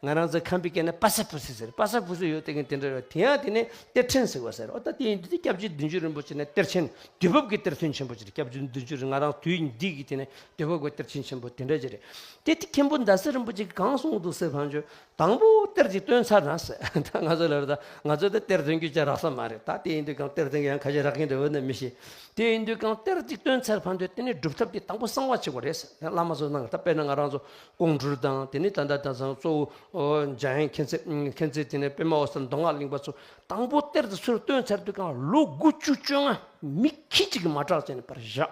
ང་རང་ཚོའི་ཁམས་པའི་སྐད་ནས་པ་ས་པུ་སི་ཟེར། པ་ས་པུ་སི་ཡོད་དེ་གིན་དེ་འདྲ་རེད། དེ་ཡང་དེ་ནས་གཏེར་ཆེན་ཟེར་བ་ཟེར། ཨོ་ད་དེ་ཡིན་དུས་དེ་སྐྱབས་རྗེ་བདུད་འཇོམས་རིན་པོ་ཆེ་ནས་གཏེར་ཆེན་དུས་བབ་ཀྱི་གཏེར་སྟོན་ཆེན་པོ་ཅིག་རེད། སྐྱབས་རྗེ་བདུད་འཇོམས་རིན་ང་རང་དུས་འདི་གི་དེ་ནས་དུས་བབ་ཀྱི་གཏེར་ཆེན་ཆེན་པོ་དེ་འདྲ་ཅིག་རེད། དེ་དེ་མཁན་པོ་ཟླ་ཟེར་རིན་པོ་ཆེ་གིས་གང་གསུངས་འདུག་ཟེར་བ་བྱོས། དང་པོ་གཏེར་ཅིག་བཏོན་ཚར་ན་ཟེར། ད་ང་ཚོ་ལ་རེད། ད་ང་ཚོ་ད་གཏེར་འདོན་རྒྱུ་ཅིག་རག་ས་མ་རེད། ད་དེ་ཡིན་དུས་གང་གཏེར་འདོན་རྒྱུ་ཡང་ཁ་ཤས་རག་གིན་འདུག་འོ་ན་མི་ཤེས། དེ་ཡིན་དུས་གང་གཏེར་ཅིག་བཏོན་ཚར་བར་དུ་དེ་ནས་སྒྲུབ་ཐབས་དེ་དང་པོ་གསང་བ་བྱེད་དགོས་རེད་ཟེར། བླ་མ་ཚོ་ནང་ད་དཔེར་ན་ང་རང་ཚོ་ཀོང་སྤྲུལ་དང་དེ་ནས་ད་ལྟ་ད་སང་གཙོ་བོ་འཇམ་དབྱངས་མཁྱེན་བརྩེ་མཁྱེན་བརྩེ་དེ་ནས་པདྨ་འོད་གསལ་མདོ་སྔགས་གླིང་པ་ཚོ་དང་པོ་གཏེར་དེ་ཚུར་བཏོན་ཚར་དུས་གང་ལོ་དགུ་བཅུ་བཅོ་ལྔ་མི་ཁྱི་གཅིག་གིས་མ་དྲག་བྱས་ནས་པར་བཞག་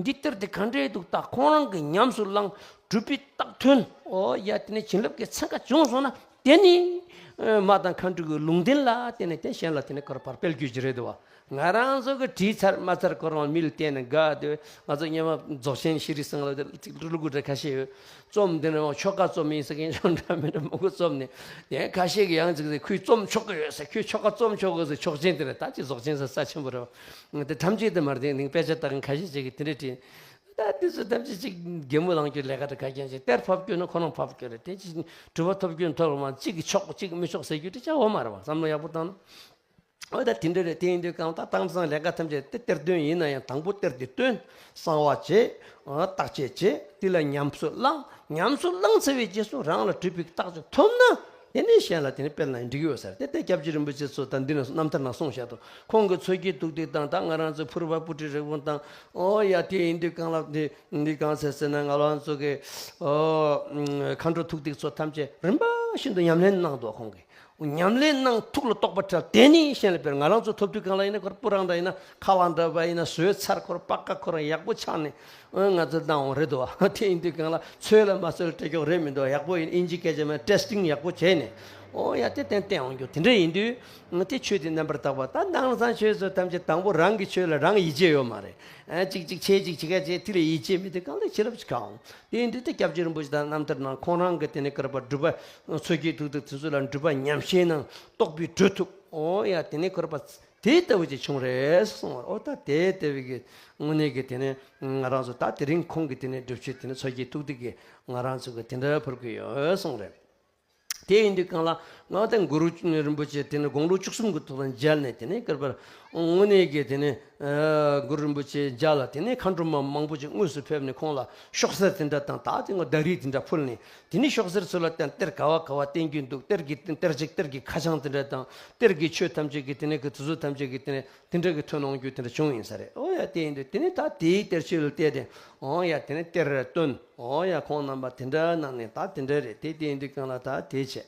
འདི་གཏེར་དེ་ག་འདྲས་འདུག་ད་ཁོང་རང་གིས་ཉམས་སུ་བླངས། གྲུབ་པའི་རྟགས་ཐོན། ཨོ་ཡ་དེ་ནས་བྱིན་རླབས་ཀྱི་ཚན་ཁ་བྱུང་སོང་ན་དེ་ནི་ཨ་མ་དང་མཁའ་འགྲོ་གི་ལུང་བསྟན་ལ་བརྟེན་ནས་དེ་གཞན་ལ་དེ་ནས་གར་བར་སྤེལ་རྒྱུ་ཅིག་རེད་འདུག་བ། ང་རང་ཚོ་གི་བྲིས་ཚར་མ་ཚར་ཁོ་རང་མི་ལ་བསྟན་ནས་དགའ་སྟེ། ང་ཚོ་སྔོན་མ་རྫོགས་ཆེན་ཤྲཱི་སིང་ལ་དེ་གླུ་གུ་འདྲ་ཁ་ཤས་ཡོད། རྩོམ་འདི་ནི་ཆོ་ག་རྩོམ་ཡིན་ཟེར་མཁན་ཅིག་འདྲ་མི་འདྲ་མང་པོ་རྩོམ་ནས། དེ་ཁ་ཤས་ཀྱིས་ཡང་ཅིག་ཟེར། ཁོས་རྩོམ་ཆོག་གི་ཡོད་ཟེར། ཁོས་ཆོ་ག་རྩོམ་ཆོག་གི་ཟེར། ཆོག་མཆན་དེ་རེད། ད་ཅིག་རྫོགས་ཆེན་ཟེར་རྩ་ཆེན་པོ་རེད་བ། དེ་ཐམས་ཅད་དུ་མ་རེད། དེ་ནི་དཔེ་ཆ་ལྟ་མཁན་ཁ་ཤས་ཅིག་གིས་དེ་འདྲ་བྲིས། ད་དེ་ཚོ་ཐམས་ཅད་ཅིག་གད་མོ་ལངས་རྒྱུ་ལས་ཀ་དེ་ག་རྐྱང་ཞིག་གཏེར་ཕབ་རྒྱུ་ན་ཁོ་རང་ཕབ་རྒྱུ་རེད། དེ་ཅིག་གྲུབ་པ་ཐོབ་རྒྱུ་ཐོབ་རུང་མ་གཅིག་གིས་ཆོག་གཅིག་གིས་མི་ཆོག་ཟེར་རྒྱུ་དེ་ཅང་ཡོད་མ་རེད་བ། བསམ་བློ་ཡག་པོ་བཏང་ན། འོ་ད་དེ་འདྲ་རེད། དེ་ཡིན་དུས་གང་ལྟར་དེང་སང་ལས་ཀ་ཐམས་ཅད་དེ་གཏེར་སྟོན་ཡིན་ན་ཡང་དང་པོ་གཏེར་དེ་བཏོན། གསང་བ་བྱེད། བརྟག་དཔྱད་བྱེད། དེ་ལ་ཉམས་སུ་བླང་། ཉམས་སུ་བླངས་ཚར་བའི་རྗེས་སུ་རང་ལ་གྲུབ་པའི་རྟགས་ཅིག་ཐོབ་ན། དེ་ནས་གཞན་ལ་དེ་ནས་སྤེལ་ན་འགྲིག་ཡོད་ཟེར། དེ་ལྟར་སྐྱབས་རྗེ་རིན་པོ་ཆེ་ཚོ་ད་འདི་ན་རྣམ་ཐར་ནང་གསུངས་བཞག་འདུག་ཁོང་གི་མཚོ་སྐྱེས་ཐུགས་ཐིག་དང་། ད་ང་རང་ཚོའི་ཕུར་པ་སྤུ་གྲི་རིལ་བུ་དང་། ཨོ་ཡ་དེ་ཡིན་དུས་གང་ལ་འདི་འདི་གང་ཟེར་ཟེར་ན། ང་རང་ཚོ་གི་ཨོ་མཁའ་འགྲོ་ཐུགས་ཐིག་ཚོ་ཐམས་ཅད་རིམ་པ་བཞིན་དུ་ཉམས་ལེན་གནང་འདུག་ཁོང་གིས་ཉམས་ལེན་གནང་། ཐུགས་ལ་རྟོགས་པ་འཁྲབ། དེ་ནས་གཞན་ལ་སྤེལ། ང་རང་ཚོ་ཐོབ་དུས་གང་ལ་ཡིན་ན་ཁོ་རང་སྤུ་རང་འདྲ་ཡིན་ན་ཁ་ལག་འདྲ་བ་ཡིན་ན་བཟོས་ཚར། ཁོ་རང་པགས་ཀ་ཁོ་རང་ཡག་པོ་ཆགས་ནས། ཨ་ང་ཚོ་གནང་འོང་རེད་འདུག་བ། དེ་ཡིན་དུས་གང་ལ་ཚོས་ལ་མ་ཚོས་ལ་སྤྲད་ཀྱོག་རེད་མི་འདུག་ཡག་པོ་ཡིན། ཨིན་ཇི་སྐད་ཆ་མ་ཊེ་སི་ཊིང་ཡག་པོ་བྱས་ནས། ཨོ་ཡ་དེ་ཏན་ཏན་འོང་རྒྱུ་དེ་འདྲ་ཡིན་དུས། ང་དེ་ཆོས་དེ་རྣམ་པར་དག་པ། ད་ནང་སང་ཆོས་ཚོ་ཐམས་ཅད་དང་པོ་རང་གི་ཆོས་ལ་རང་ཡིད་ཆེས་ཡོད་མ་རེད། ཨ་གཅིག་གཅིག་བྱས་གཅིག་བྱེད་ཀ་བྱས། དེ་ལ་ཡིད་ཆེས་མེད་དུས་གང་ལ་བྱིན་རླབས་ཅིག་ག་འོང་། དེ་ཡིན་དུས་དེ་སྐྱབས་རྗེ་རིན་པོ་ཆེ་དང་རྣམ་ཐར་ནང་ཁོང་རང་གི་དེ་ནས་གུས་པ་སྒྲུབ་པ་མཚོ་སྐྱེས་ཐུགས་ཐིག་དེ་ཚོ་ལ་སྒྲུབ་པ་ཉམས་བཞེས་གནང་། རྟོགས་པའི་གྲོལ་ཐུབ། ཨོ་ཡ་དེ་ནས་གུས་པ། དེ་ལྟ་བུ་ཅིག་བྱུང་རེད་གསུངས་པ་རེད། ཨོ་ད་དེ་ལྟ་བུ་གི་དངོས་གནས་ཀྱི་དེ་ནས་ང་རང་ཚོ་ད་དེ་རིང་ཁོང་གི་དེ་ནས་སྒྲུབ་བྱེད་དེ་ནས་མཚོ་སྐྱེས་ཐུགས་ཐིག་གི་ང་རང་ཚོ་གི་དེ་འདྲ་ཕུལ་གི་ཡོད་གསུངས་རེད། དེ་ཡིན་དུས་གང་ལ་ང་ད་གུ་རུ་རིན་པོ་ཆེ་དེ་ནས་དགུང་ལོ་བཅུ་གསུམ་གི་ཐོག་ལ་མཇལ་ནས་དེ་ནས་སྐར་པར་དངོས་གནས་ཀྱི་དེ་ནས་གུ་རུ་རིན་པོ་ཆེ་མཇལ་ལ་དེ་ནས་མཁའ་འགྲོ་མ་མང་པོ་ཅིག་དངོས་སུ་ཕེབས་ནས་ཁོང་ལ་ཤོག་སེར་དེ་འདྲ་དང་ད་དེ་ངོ་ཟླ་རིས་དེ་འདྲ་ཕུལ་ནས། དེ་ནས་ཤོག་སེར་ཚོ་ལ་བརྟེན་གཏེར་ག་བ་ག་བ་བསྟན་རྒྱུ་འདུག་གཏེར་གྱི་གཏེར་གཅིག་གཏེར་གྱི་ཁ་བྱང་དེ་འདྲ་དང་གཏེར་གྱི་ཆོས་ཐམས་ཅད་ཀྱི་དེ་ནས་ཀྱི་དེ་ཚོ་ཐམས་ཅད་ཀྱི་དེ་ནས་དེ་འདྲ་གི་ཐོན་གནང་རྒྱུ་དེ་འདྲ་བྱུང་ཡིན་ས་རེད། ཨོ་ཡ་དེ་ཡིན་དུས་དེ་ནས་ད་དེའི་གཏེར་ཆོས་ལ་བལྟས་ཏེ་ཨོ་ཡ་དེ་ནས་གཏེར་ར་བཏོན། ཨོ་ཡ་ཁོང་རྣམ་པ་དེ་འདྲ་གནང་ནས་ད་དེ་འདྲ་རེད། དེ་དེ་ཡིན་དུས་གང་ལ་ད་དེ་བྱས།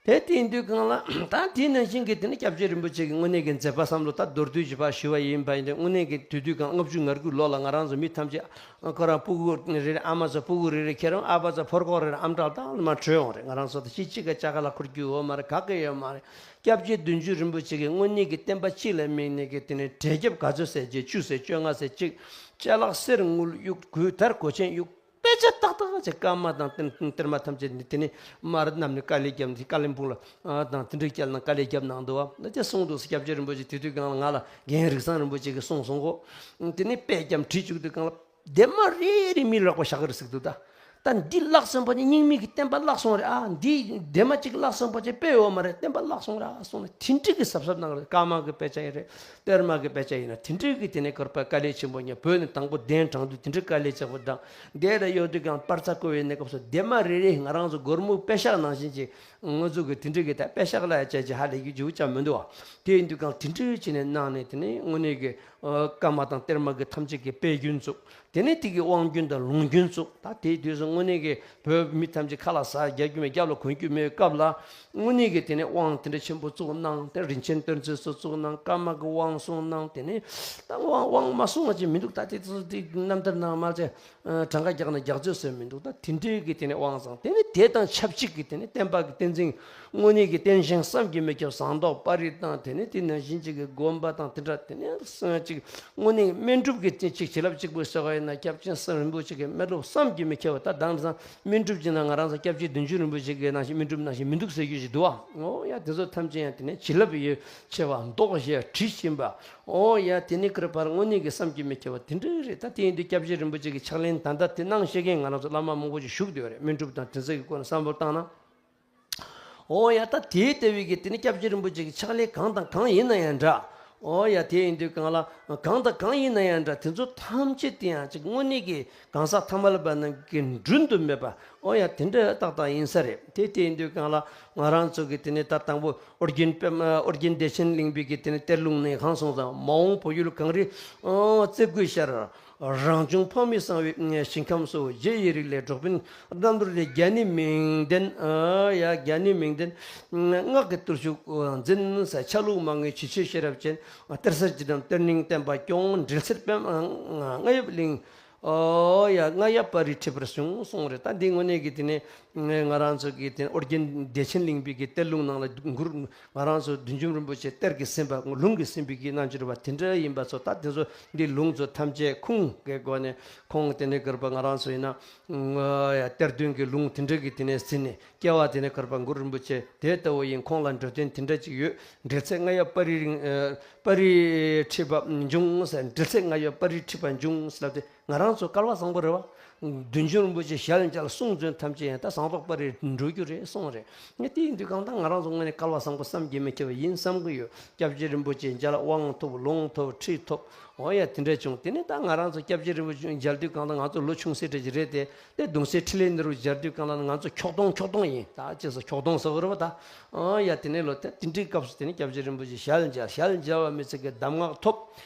དེ་དེ་ཡིན་དུས་གང་ལ་ད་དེ་ནང་བཞིན་གྱི་དེ་ནས་སྐྱབས་རྗེ་རིན་པོ་ཆེ་གི་དངོས་གནས་ཀྱི་མཛད་པ་བསམ་བློ་ད་མདོར་བསྡུས་ཀྱི་ཕར་ཞུ་བ་ཡིན་པ་ཡིན་ཏེ་དངོས་གནས་ཀྱི་དུས་དུས་གང་ལྔ་བཅུ་ང་དགུ་ལོ་ལ་ང་རང་ཚོ་མི་ཐམས་ཅད་ཁོ་རང་སྤུ་གུ་རེ་རེ་ཨ་མ་ཚོ་སྤུ་གུ་རེ་རེ་ཁྱེད་རང་ཨ་ཕ་ཚོ་ཕོར་ཁོག་རེ་རེ་ཨམ་ཕྲག་དང་མ་བྲོས་འོང་རེད། ང་རང་ཚོ་ད་ཤི་གཅིག་ག་ཅག་ག་ལ་འཁོར་རྒྱུ་ཡོད་མ་རེད། ག་གེ་ཡོད་མ་རེད། སྐྱབས་རྗེ་བདུད་འཇོམས་རིན་པོ་ཆེ་གི་དངོས་གནས་ཀྱི་བསྟན་པ་སྤྱི་ལ་དམིགས་ནས་ཀྱི་དེ་ནས་བྲེ་རྒྱབ་ག་ཚོད་ཟེར་བརྒྱད་ཅུ་ཟེར་བཅོ་ལྔ་ཟེར་གཅིག་ཅ་ལག་གསེར་དངུལ་གཡུག་གོས་དར་གོས་ཆེན་གཡུག་དཔེ་ཆ་ཏག་ཏག་ཅིག་བཀའ་མ་དང་གཏེར་གཏེར་མ་ཐམས་ཅད་འདི་དེ་ནས་མར་བསྣམས་ནས་དཀའ་ལས་བརྒྱབ་ནས་ཀ་ལིམ་པོང་ལ་དང་དེ་འདྲའི་སྐྱེལ་ན་དཀའ་ལས་བརྒྱབ་གནང་འདུག་བ། ད་ཅི་གསུངས་འདུག་སྐྱབས་རྗེ་རིན་པོ་ཆེ་དེ་དུས་སྒང་ལ་ང་ལ་རྒན་རིགས་བཟང་རིན་པོ་ཆེ་གིས་གསུངས་སོང་གོ། དེ་ནས་དཔེ་རྒྱབ་བྲིས་བཅུག་དུས་སྒང་ལ། ལྡེབ་མ་རེ་རེ་མི་ལོག་པ་བཞག་གི་རེད་ཟེར་འདུག་ད། ད་འདི་བརླག་སོང་པ་ནི་རྙིང་མའི་གི་བསྟན་པ་བརླག་སོང་རེད་ཨ། འདི་ལྡེབ་མ་གཅིག་བརླག་སོང་པ་ཅེ་དཔེ་ཡོད་མ་རེད། བསྟན་པ་བརླག་སོང་རེད་ཨ་གསུངས་ནས་དེ་འདྲའི་གི་གཟབ་གཟབ་གནང་རེད། ཀརྨ་གི་དཔེ་ཆ་ཡིན་རེད། གཏེར་མ་གི་དཔེ་ཆ་ཡིན་ན་དེ་འདྲའི་གི་དེ་ནས་གུར་པ་དཀའ་ལས་ཆེན་པོ་ཉོ་བོད་ནས་དང་པོ་གདན་དྲངས་དུས་དེ་འདྲའི་དཀའ་ལས་ཆེན་པོ་དང་འདས་ལ་ཡོད་དུས་ཀྱང་པར་ཚ་བརྐོ་བའི་གནས་སྐབས་སུ་ལྡེབ་མ་རེ་རེ་ང་རང་ཚོ་སྒོར་མོ་པེ་ཤག་ནང་བཞིན་གྱི་ང་ཚོ་གི་དེ་འདྲའི་གི་ད་པེ་ཤག་ལ་ཡ་བྱས་ཀྱི་ཧ་ལས་ཀྱི་རྒྱུ་ཅང་མི་འདུག་བ། དེ་ཡིན་དུས་ཀྱང་དེ་འདྲའི་བྱས་ནས་གནང་ནས་དེ་ནས་དངོས་གནས་ཀྱི་ཀརྨ་དང་གཏེར་མ་གི་ཐམས་ཅད་ཀྱི་དཔེ་རྒྱུན་བཙུགས། དེ་ནས་དེ་གི་དབང་རྒྱུན་དང་ལུང་རྒྱུན་བཙུགས། ད་དེའི་དུས་སུ་དངོས་གནས་ཀྱི་བོད་མི་ཐམས་ཅད་ཁ་ལ་ཟ་རྒྱག་རྒྱུ་མེད། རྒྱབ་ལ་གོན་རྒྱུ་མེད་སྐབས་ལ་དངོས་གནས་ཀྱི་དེ་ནས་དབང་དེ་འདྲ་ཆེན་པོ་བཙུགས་གནང་། དེ་རིན་ཆེན་གཏེར་མཛོད་སོགས་བཙུགས་གནང་། ཀརྨ་གི་དབང་གསུང་གནང་། དེ་ནས་ད་དབང་དབང་མ་གསུང་བ་ཅིག་མི་འདུག་ད་དེ་ཚོ་དེ་རྣམ་ཐར་ནང་མ་ཚད་གྲངས་ཀ་རྒྱག་ན་རྒྱག་ཚོད་ཟེར་མི་འདུག་ད་དེ་འདྲའི་གི་དེ་ནས་དབང་བཟང་། དེ་ནས་དེ་དང་ཆབས་ཅིག་གི་དེ་ནས་བསྟན་པ་གི་བསྟན་འཛིན་དངོས་གནས་ཀྱི་བསྟན་ཞིང་བསམ་གྱིས་མི་ཁྱབ་ཟངས་མདོག་དཔལ་རི་དང་དེ་ནས་དེ་ནང་བཞིན་ཅིག་གི་དགོན་པ་དང་དེ་འདྲ་དེ་ནས་ཅིག་དངོས་གནས་སྨིན་གྲུབ་ཀྱི་ཅིག་བྱིན་རླབས་གཅིག་པུ་ཟེར་བ་ཡིན་ན་སྐྱབས་ཆེན་སེམས་རིན་པོ་ཆེ་གི་སྨིན་གྲུབ་བསམ་གྱིས་མི་ཁྱབ་པ། ད་དེང་སང་སྨིན་གྲུབ་ཅིག་ན་ང་རང་ཚོ་སྐྱབས་རྗེ་བདུད་འཇོམས་རིན་པོ་ཆེ་གི་ནང་བཞིན་སྨིན་གྲུབ་ནང་བཞིན་མི་འདུག་ཟེར་རྒྱུ་ཞིག་འདུག་བ། ཨོ་ཡ་དེ་ཚོ་ཐམས་ཅད་ཡང་དེ་ནས་བྱིན་རླབས་ཡོད་ཆེ་བ་མདོག་བཞད་དྲི་ཞིམ་པ། ཨོ་ཡ་དེ་ནས་ཀར་པར་དངོས་གནས་ཀྱི་བསམ་གྱིས་མི་ཁྱབ་པ་དེ་འདྲ་རེད། ད་དེ་ཡིན་དུས་སྐྱབས་རྗེ་རིན་པོ་ཆེ་གི་ཕྱག་ལེན་ད་ལྟ་དེ་གནང་ཤེས་མཁན་ང་རང་ཚོ་བླ་མ་མང་པོ་ཞིག་བཞུགས་བསྡད་ཡོད་རེད། སྨིན་གྲུབ་དང་དེ་ཚོ་གི་སྐོར་ནས་བསམ་བློ་བཏང་ན། ཨོ་ཡ་ད་དེའི་ལྟ་བུའི་གི་དེ་ནི་སྐྱབས་རྗེ་རིན་པོ་ཆེ་གི་ཕྱག་ལེན་གང་དང་གང་ཡིན་ན་ཡང་འདྲ། ཨོ་ཡ་དེ་ཡིན་དུས་གང་ལ་གང་དང་གང་ཡིན་ན་ཡང་འདྲ། དེ་ཚོ་ཐམས་ཅད་དེ་ཡང་ཅིག་དངོས་གནས་ཀྱི་གང་ཟག་ཐ་མལ་པ་རྣམས་ཀྱི་མགྲོན་དུ་མེད་པ། ཨོ་ཡ་དེ་འདྲ་ཏག་ཏག་ཡིན་ས་རེད། དེ་དེ་ཡིན་དུས་གང་ལ་ང་རང་ཚོ་གི་དེ་ནི་ད་དང་པོ་ཨོ་རྒྱན་པདྨ་ཨོ་རྒྱན་བདེ་ཆེན་གླིང་པའི་གི་དེ་ནི་གཏེར་ལུང་ནས་གང་སོང་ཙང་མ་འོངས་བོད་ཡུལ་གངས་རི་ཨོ་རྩེ་དགུའི་ཤར། རང་བྱུང་འཕགས་མའི་གསང་བའི་ཞིང་ཁམས་སུ། རྗེ་ཡི་རིགས་ལས་འགྲོ་ཕན་རྣམ་གྲོལ་ལས། རྒྱ་ནི་མིང་ལྡན། ཨ་ཡ་རྒྱ་ནི་མིང་ལྡན། སྔགས་ཀྱི་བརྟུལ་ཞུགས་འཛིན་ཟེར། ཆ་ལུགས་མ་ངེས་ཇི་ཆོས་ཤེས་རབ་ཅན། གཏེར་གསར་སྤྱི་དང་གཏེར་རྙིང་བསྟན་པ་སྐྱོང་། འབྲེལ་ཚད་པདྨ་རྔ་ཡབ་གླིང་། ཨོ་ཡ་རྔ་ཡབ་པ་རི་ཁྲི་པར་བྱུང་གསུངས་རེད། ད་འདི་དངོས་གནས་ཀྱི་དེ་ནས་ང་རང་ཚོ་གི་དེ་ཨོ་རྒྱན་བདེ་ཆེན་གླིང་པའི་གི་གཏེར་ལུང་ནང་ལ་མགུར། ང་རང་ཚོ་བདུད་འཇོམས་རིན་པོ་ཆེ་གཏེར་གྱིས་ཟིན་པ་ལུང་གིས་ཟིན་པའི་གི་རྣམ་འགྱུར་བ་དེ་འདྲ་ཡིན་པ་ཚོ། ད་དེ་ཚོ་འདི་ལུང་ཚོ་ཐམས་ཅད་ཁུངས་ཀྱི་སྒོ་ནས་ཁོང་དེ་ནས་གུར་པ་ང་རང་ཚོ་ཡིན་ན་གཏེར་སྟོན་གྱི་ལུང་དེ་འདྲ་གི་དེ་ནས་ཟིན་ནས་སྐྱེ་བ་དེ་ནས་གུར་པ་གུ་རུ་རིན་པོ་ཆེ་དེ་ལྟ་བུ་ཡིན། ཁོང་ལ་འགྲོ་དོན་དེ་འདྲ་ཅིག་ཡོད། འབྲེལ་ཚད་རྔ་ཡབ་པ་རི་རིང་པ་རི་ཁྲི་པ་འབྱུང་ཟེར། འབྲེལ་ཚད་རྔ་ཡབ་པ་རི་ཁྲི་པ་འབྱུང་ཟེར་ལབ་དེ། ང་རང་ཚོ་སྐལ་བ་བཟང་པོ་རེད་བ། བདུད་འཇོམས་རིན་པོ་ཆེ་ཞལ་མཇལ་གསུང་བཙན་ཐམས་ཅད་ཡང་ད་ཟངས་མདོག་དཔལ་རིར་འགྲོ་རྒྱུ་རེད་གསུངས་རེད། ངས་དེ་ཡིན་དུས་གང་ལྟར་ང་རང་ཚོ་དངོས་གནས་སྐལ་བ་བཟང་པོ་བསམ་གྱིས་མི་ཁྱབ་པ་ཡིན་བསམ་གྱི་ཡོད། སྐྱབས་རྗེ་རིན་པོ་ཆེ་མཇལ། དབང་ཐོབ། ལུང་ཐོབ། ཁྲིད་ཐོབ། འོ་ཡ་དེ་འདྲ་བྱུང་། དེ་ནས་ད་ང་རང་ཚོ་སྐྱབས་རྗེ་རིན་པོ་ཆེ་མཇལ་དུས་གང་ལྟར་ང་ཚོ་ལོ་ཆུང་སེ་འདྲ་ཅིག་རེད་དེ། དེ་གདུང་སྲས་འཕྲིན་ལས་ནོར་བུ་མཇལ་དུས་གང་ལྟར་ང་ཚོ་འཁྱོག་གདོང་འཁྱོག་གདོང་ཡིན། ད་ཅེས་སོ་འཁྱོག་གདོང་ཟེར་བ་རེད་བ་ད། འོ་ཡ་དེ་ནས་ལོ་དེ་དེ་འདྲའི་སྐབས་སུ་དེ་ནས་སྐྱབས་རྗེ་རིན་པོ་ཆེ་ཞལ་མཇལ། ཞལ་མཇལ་བ་མི་ཚད་ཀྱི་གདམས་ངག་ཐོབ།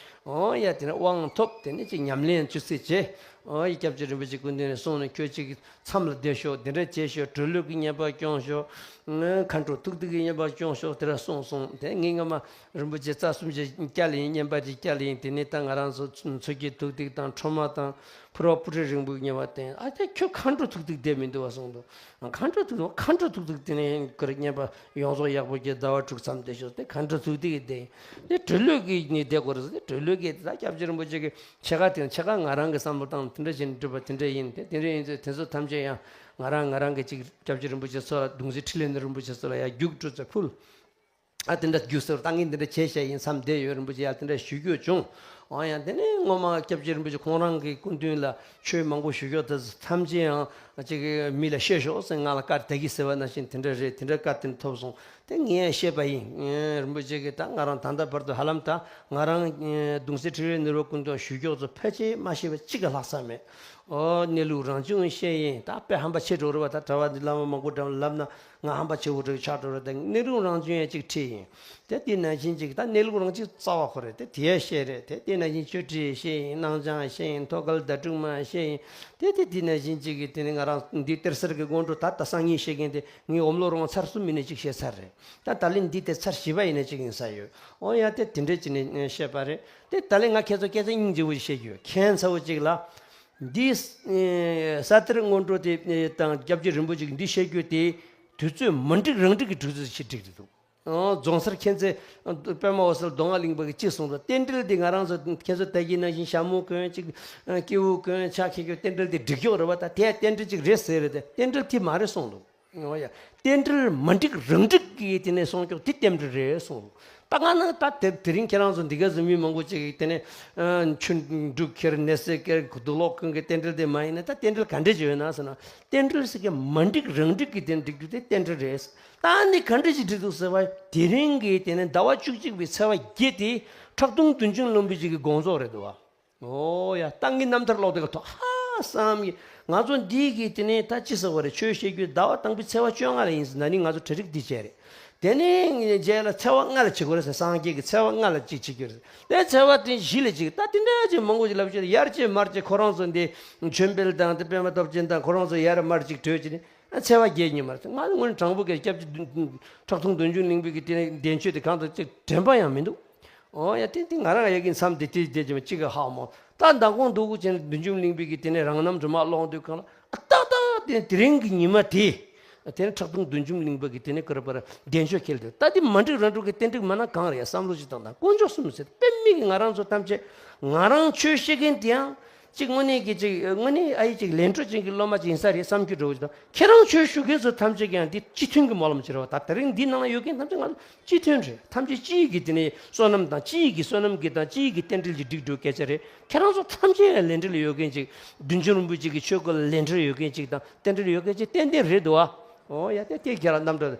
ཨོ་ཡ་དེ་ནས་དབང་ཐོབ། དེ་ནས་ཅིག་ཉམས་ལེན་ཅུང་ཟད་བྱས། ཨོ་ཡ་སྐྱབས་རྗེ་རིན་པོ་ཆེ་སྐུ་མདུན་ནས་གསུངས་ནས་ཁྱོད་ཅིག་མཚམས་ལ་བསྡད་ཤོག་འདི་འདྲ་བྱས་ཤོག་གྲོལ་ལུགས་ཀྱི་བསྙེན་པ་སྐྱོང་ཤོག་མཁའ་འགྲོ་ཐུགས་ཐིག་གི་བསྙེན་པ་སྐྱོང་ཤོག་དེ་འདྲ་གསུངས་སོང་། དེ་ངས་སྔ་མ་རིན་པོ་ཆེ་རྩ་གསུམ་གྱི་བསྐྱལ་ཡིན། བསྙེན་པ་དེ་བསྐྱལ་ཡིན། དེ་ནས་ད་ང་རང་ཚོ་མཚོ་སྐྱེས་ཐུགས་ཐིག་དང་ཁྲོས་མ་དང་ཕུར་པ་སྤུ་གྲི་རིང་པོའི་བསྙེན་པ་བསྟེན། ཨ་ད་ཁྱོད་མཁའ་འགྲོ་ཐུགས་ཐིག་བསྡད་མི་འདུག་བ་གསུངས་འདུག་མཁའ་འགྲོ་ཐུགས་ཐིག་མཁའ་འགྲོ་ཐུགས་ཐིག་དེ་ནས་ཁོར་བསྙེན་པ་ཡོངས་རྫོགས་ཡག་པོ་སྐྱེས། ཟླ་བ་དྲུག་མཚམས་བསྡད་ཤོག་དེ་མཁའ་འགྲོ་ཐུགས་ཐིག་གི་བསྡད་ཡིན། དེ་གྲོལ་ལུགས་ཀྱི་ནི་བསྡད་དགོས་རེད་ཟེར། དེ་གྲོལ་ལུགས་ཀྱི་ད་སྐྱབས་རྗེ་རིན་པོ་ཆེ་གི་ཕྱེད་ཀ་དེ་ཕྱེད་ཀ་ང་རང་གི་བསམ་བློ་བཏང་དེ་འདྲ་བྱས་ནས་བསྒྲུབས་པ་དེ་འདྲ་ཡིན། དེ་དེ་འདྲ་ཡིན་ཚེ་དེ་ཚོ་ཐམས་ཅད་ཡང་ང་རང་ང་རང་གི་ཅིག་སྐྱབས་རྗེ་རིན་པོ་ཆེ་ཚོ་ལ་གདུང་སྲས་འཕྲིན་ལས་ནོར་བུ་རིན་པོ་ཆེ་ཚོ་ལ་ཡང་རྒྱུགས་སྤྲོད་ཚེ་ཕུལ། ཨ་དེ་འདྲ་རྒྱུ་ཟེར་བཏང་གིན་དེ་འདྲ་བྱས་བྱས་ཡིན་བསམ་བསྡད་ཡོད། རིན་པོ་ཆེ་ཡ་དེ་འདྲ་ཞུ་རྒྱུ་བྱུང་། འོ་ཡང་དེ་ནས་སྔོན་མ་སྐྱབས་རྗེ་རིན་པོ་ཆེ་ཁོང་རང་གི་སྐུ་མདུན་ལ་ཆོས་མང་པོ་ཞུ་རྒྱུ་དེ་ཚོ་ཐམས་ཅད་ཡང་ཅིག་མི་ལ་བཤད་ཤོག་ཟེར་ང་ལ་བཀའ་དེ་གི་ཟེར་བ་ནང་བཞིན་དེ་འདྲ་རེད། དེ་འདྲ་བཀའ་དེ་ཐོབ་སོང་། དེ་ངས་བཤད་པ་ཡིན། རིན་པོ་ཆེ་གིས་ད་ང་རང་ད་ལྟ་བར་དུ་ཧ་ལམ་ད་ང་རང་གདུང་སྲས་ཁྲི་རལ་ནོར་བུ་སྐུ་མདུན་ཞུ་རྒྱུ་ཚོ་ཕལ་ཆེར་མ་ཤེས་པ་གཅིག་གི་ལྷག་ས་མེད། ཨོ་གནས་ལུགས་རང་བྱུང་བཤད་ཡིན། ད་དཔེ་ཧམ་པ་ཆེ་འགྲོ་རེད་བ། ད་གྲྭ་བ་འདི་བླ་མ་མང་པོ་འདྲ་བ་ལབ་ན་ང་ཧམ་པ་ཆེ་བོ་འདྲ་ཆགས་འགྲོ་རེད། ད་གནས་ལུགས་རང་བྱུང་ཡང་གཅིག་ཁྲིད་ཡིན། དེ་དེ་ནང་བཞིན་གཅིག་ད་གནས་ལུགས་རང་གཅིག་རྩ་བ་ཁོ་རེད། དེ་དེ་ཡང་བཤད་རེད། དེ་དེ་ནང་བཞིན་ཆོས་ཁྲིད་བཤད་ཡིན། སྣང་བྱང་བཤད་ཡིན། ཐོད་རྒལ་ཟླ་དྲུག་མ་བཤད་ཡིན། དེ་དེ་དེ་ནང་བཞིན་གཅིག་གི་དེ་ནི་ང་རང་འདི་གཏེར་གསར་གྱི་སྔོན་འགྲོ་ད་ལྟ་སང་ཉིན་བཤད་མཁན་དེ་ངའི་འོམ་ལོ་རོང་ཚར་གསུམ་ཡིན་ནས་གཅིག་བཤད་ཚར་རེད། ད་ད་ལན་འདི་དེ་ཚར་བཞི་པ་ཡིན་ནས་གཅིག་ཡིན་ས་ཡོད། ཨོ་ཡ་དེ་དེ་འདྲས་བྱས་ནས་བཤད་པ་རེད། དེ་ད་ལན་ང་ཁྱེད་ཚོ་སྐད་ཆ་སྙིང་རྗེ་བོ་ཞིག་བཤད་རྒྱུ་ཡོད། ཁྱད་མཚར་བོ་གཅིག་ལ། འདི་ས་གཏེར་སྔོན་འགྲོ་དེ་དང་སྐྱབས་རྗེ་རིན་པོ་ཆེ་གིས་འདི་བཤད་རྒྱུ་དེ་དུས་ཚོད་མ་འགྲིག་རང་འགྲིག་གི་དུས་ཚོད་ཞིག་འགྲིག་འདུག། ཨོ་རྫོང་སར་མཁྱེན་བརྩེ་པདྨ་འོད་གསལ་མདོ་སྔགས་གླིང་པ་གིས་ཅི་གསུངས་འདུག། རྟེན་འབྲེལ་འདི་ང་རང་ཚོ་ཁྱེད་ཚོ་ལྟ་གི་ནང་བཞིན་ཞྭ་མོ་གོན་ཅིག་སྐྱེ་བོ་གོན་ཕྱག་འཁྱེར་རྒྱུ་རྟེན་འབྲེལ་འདི་འགྲིག་ཀྱོག་རེད་བ། ད་དེ་རྟེན་འབྲེལ་ཅིག་རེད་ཟེར་རེད། དེ་རྟེན་འབྲེལ་དེ་མ་རེད་གསུངས་འདུག། འོ་ཡ། རྟེན་འབྲེལ་མ་འགྲིག་རང་འགྲིག་གིས་དེ་ནས་སྲུང་སྐྱོབ་དེ་རྟེན་འབྲེལ་རེད་གསུངས། ད་ག་ན་ད་དེ་དེ་རིང་ཁྱེད་རང་ཚོ་འདི་ག་ཟིན་མི་མང་པོ་ཅིག་གིས་དེ་ནས་ཨ་ཆུ་འབྲུག་ཁྱེར་ནས་སེ་ཀེར་དུག་ལོག་ཀུན་གྱི་རྟེན་འབྲེལ་དེ་མ་ཡིན་ན་ད་རྟེན་འབྲེལ་ག་འདྲས་ཅིག་ཡོད་ན་ཟེར་ན། རྟེན་འབྲེལ་ཟེར་གྱི་མ་འགྲིག་རང་འགྲིག་གིས་དེ་འགྲིག་རྒྱུ་དེ་རྟེན་འབྲེལ་རེད། ད་ནི་ག་འདྲས་ཅིག་འགྲིག་འདུག་ཟེར་བ་དེ་རིང་གི་དེ་ནས་ཟླ་བ་བཅུ་གཅིག་པའི་ཚེས་པ་བརྒྱད་དེ་ཁྲག་འཐུང་བདུད་འཇོམས་ལུང་པའི་ཅིག་གི་དགོངས་རྫོགས་རེད་འདུག་བ། ཨོ་ཡ། ཏང་གི་རྣམ་ཐར་ཀློག་དེ་ག་ཐོག་ཧ་བསམ་གི། ང་ཚོ་འདི་གི་དེ་ནས་ད་ཅི་ཟེར་བ་རེད། ཆོས་བཤད་རྒྱུ་ཟླ་བ་དང་པོའི་ཚེས་པ་བཅོ་ལྔ་ལ་ཡིན་ཟེར། ན་ནིང་ང་ཚོ་གྲ་སྒྲིག་འདི་བྱས་རེད། དེ་ནས་རྗེས་ལ་ཚེས་པ་ལྔ་ལ་བྱེད་དགོས་རེད་ཟེར། སངས་རྒྱས་ཀྱི་ཚེས་པ་ལྔ་ལ་ཅིག་བྱེད་རྒྱུ་རེད། དེ་ཚེས་པ་དེ་བཞི་ལ་ཅིག་ད་དེ་འདྲ་ཅིག་མང་པོ་ཅིག་ལབ་བྱས་ཡར་ཅིག་མར་ཅིག་ཁོ་རང་ཚོ་འདི་མཆོད་འབུལ་དང་དེ་པདྨ་སྟོབས་ཆེན་དང་ཁོ་རང་ཚོ་ཡར་མར་ཅིག་བྲོས་ཅིག་ནས་ཚེས་པ་བརྒྱད་ཉིན་མར་ང་ངོས་དྲང་པོ་གི་སྐྱབས་རྗེ་ཁྲག་འཐུང་བདུད་འཇོམས་གླིང་པའི་གི་དེ་ནས་འདས་མཆོད་དེ་གང་དུ་ཅིག་དྲན་པ་ཡང་མི་འདུག། ཨོ་ཡ། དེ་དེ་ང་རང་ཡ་གི་མཚམས་དེ་དེ་དེ་ཅི་མ་གཅིག་གི་ཧ་མོ། ད་མདང་དགོང་འདུག་གུ་ཅན་བདུད་འཇོམས་གླིང་པའི་གི་དེ་ནས་རང་རྣམ་སྒྲོལ་མ་ཀློང་དུས་གང་ལ་ཨ་ཏག་ཏག་དེ་དེ་རིང་གི་ཉི་མ་དེ། དེ་ནས་ཁྲག་འཐུང་བདུད་འཇོམས་གླིང་པ་གི་དེ་ནས་ཀར་པར་བདེན་ཆོས་ཁེལ་དུས་ད་དེ་མ་འགྲིག་རང་འགྲིག་གི་རྟེན་འགྲིག་མ་ན་གང་རེད་ཡ་བསམ་བློ་ཅིག་བཏང་དང་དཀོན་མཆོག་གསུམ་ཟེར་དཔེ་མི་གི་ང་རང་ཚོ་ཐམས་ཅད་ང་རང་ཆོས་བཤད་མཁན་དེ་ཡང་། གཅིག་དངོས་གནས་ཀྱི་གཅིག་དངོས་གནས་ཨ་ཡི་གཅིག་ལས་འཕྲོ་ཅན་གྱི་སློབ་མ་ཅིག་ཡིན་ས་རེད་བསམ་རྒྱུ་འདྲ་བོ་ཅིག་དང་། ཁྱེད་རང་ཆོས་ཞུ་མཁན་ཚོ་ཐམས་ཅད་ཀྱང་འདི་སྤྱི་མཐུན་གྱི་སྨོན་ལམ་ཅིག་རེད་བ། ད་དེ་རིང་འདི་ནང་ལ་ཡོད་མཁན་ཐམས་ཅད་ང་ཚོ་སྤྱི་མཐུན་རེད། ཐམས་ཅད་སྤྱི་ཡི་གི་དེ་ནས་བསོད་ནམས་དང་སྤྱི་ཡི་གི་བསོད་ནམས་ཀྱི་དང་སྤྱི་ཡི་གི་རྟེན་འབྲེལ་གྱི་འགྲིག་འགྲོ་སྐད་ཆ་རེད། ཁྱེད་རང་ཚོ་ཐམས་ཅད་ཡང་ལས་འབྲེལ་ཡོད་མཁན་ཅིག་བདུད་འཇོམས་རིན་པོ་ཆེ་གི་ཆོས་སྐོར་ལ་ལས་འབྲེལ་ཡོད་མཁན་ཅིག་དང་རྟེན་འབྲེལ་ཡོད་མཁན་ཅིག་ཏན་ཏན་རེད་འདུག་བ། ཨོ་ཡ་དེ་དེ་ཁྱེད་རང་རྣམ་གྲངས།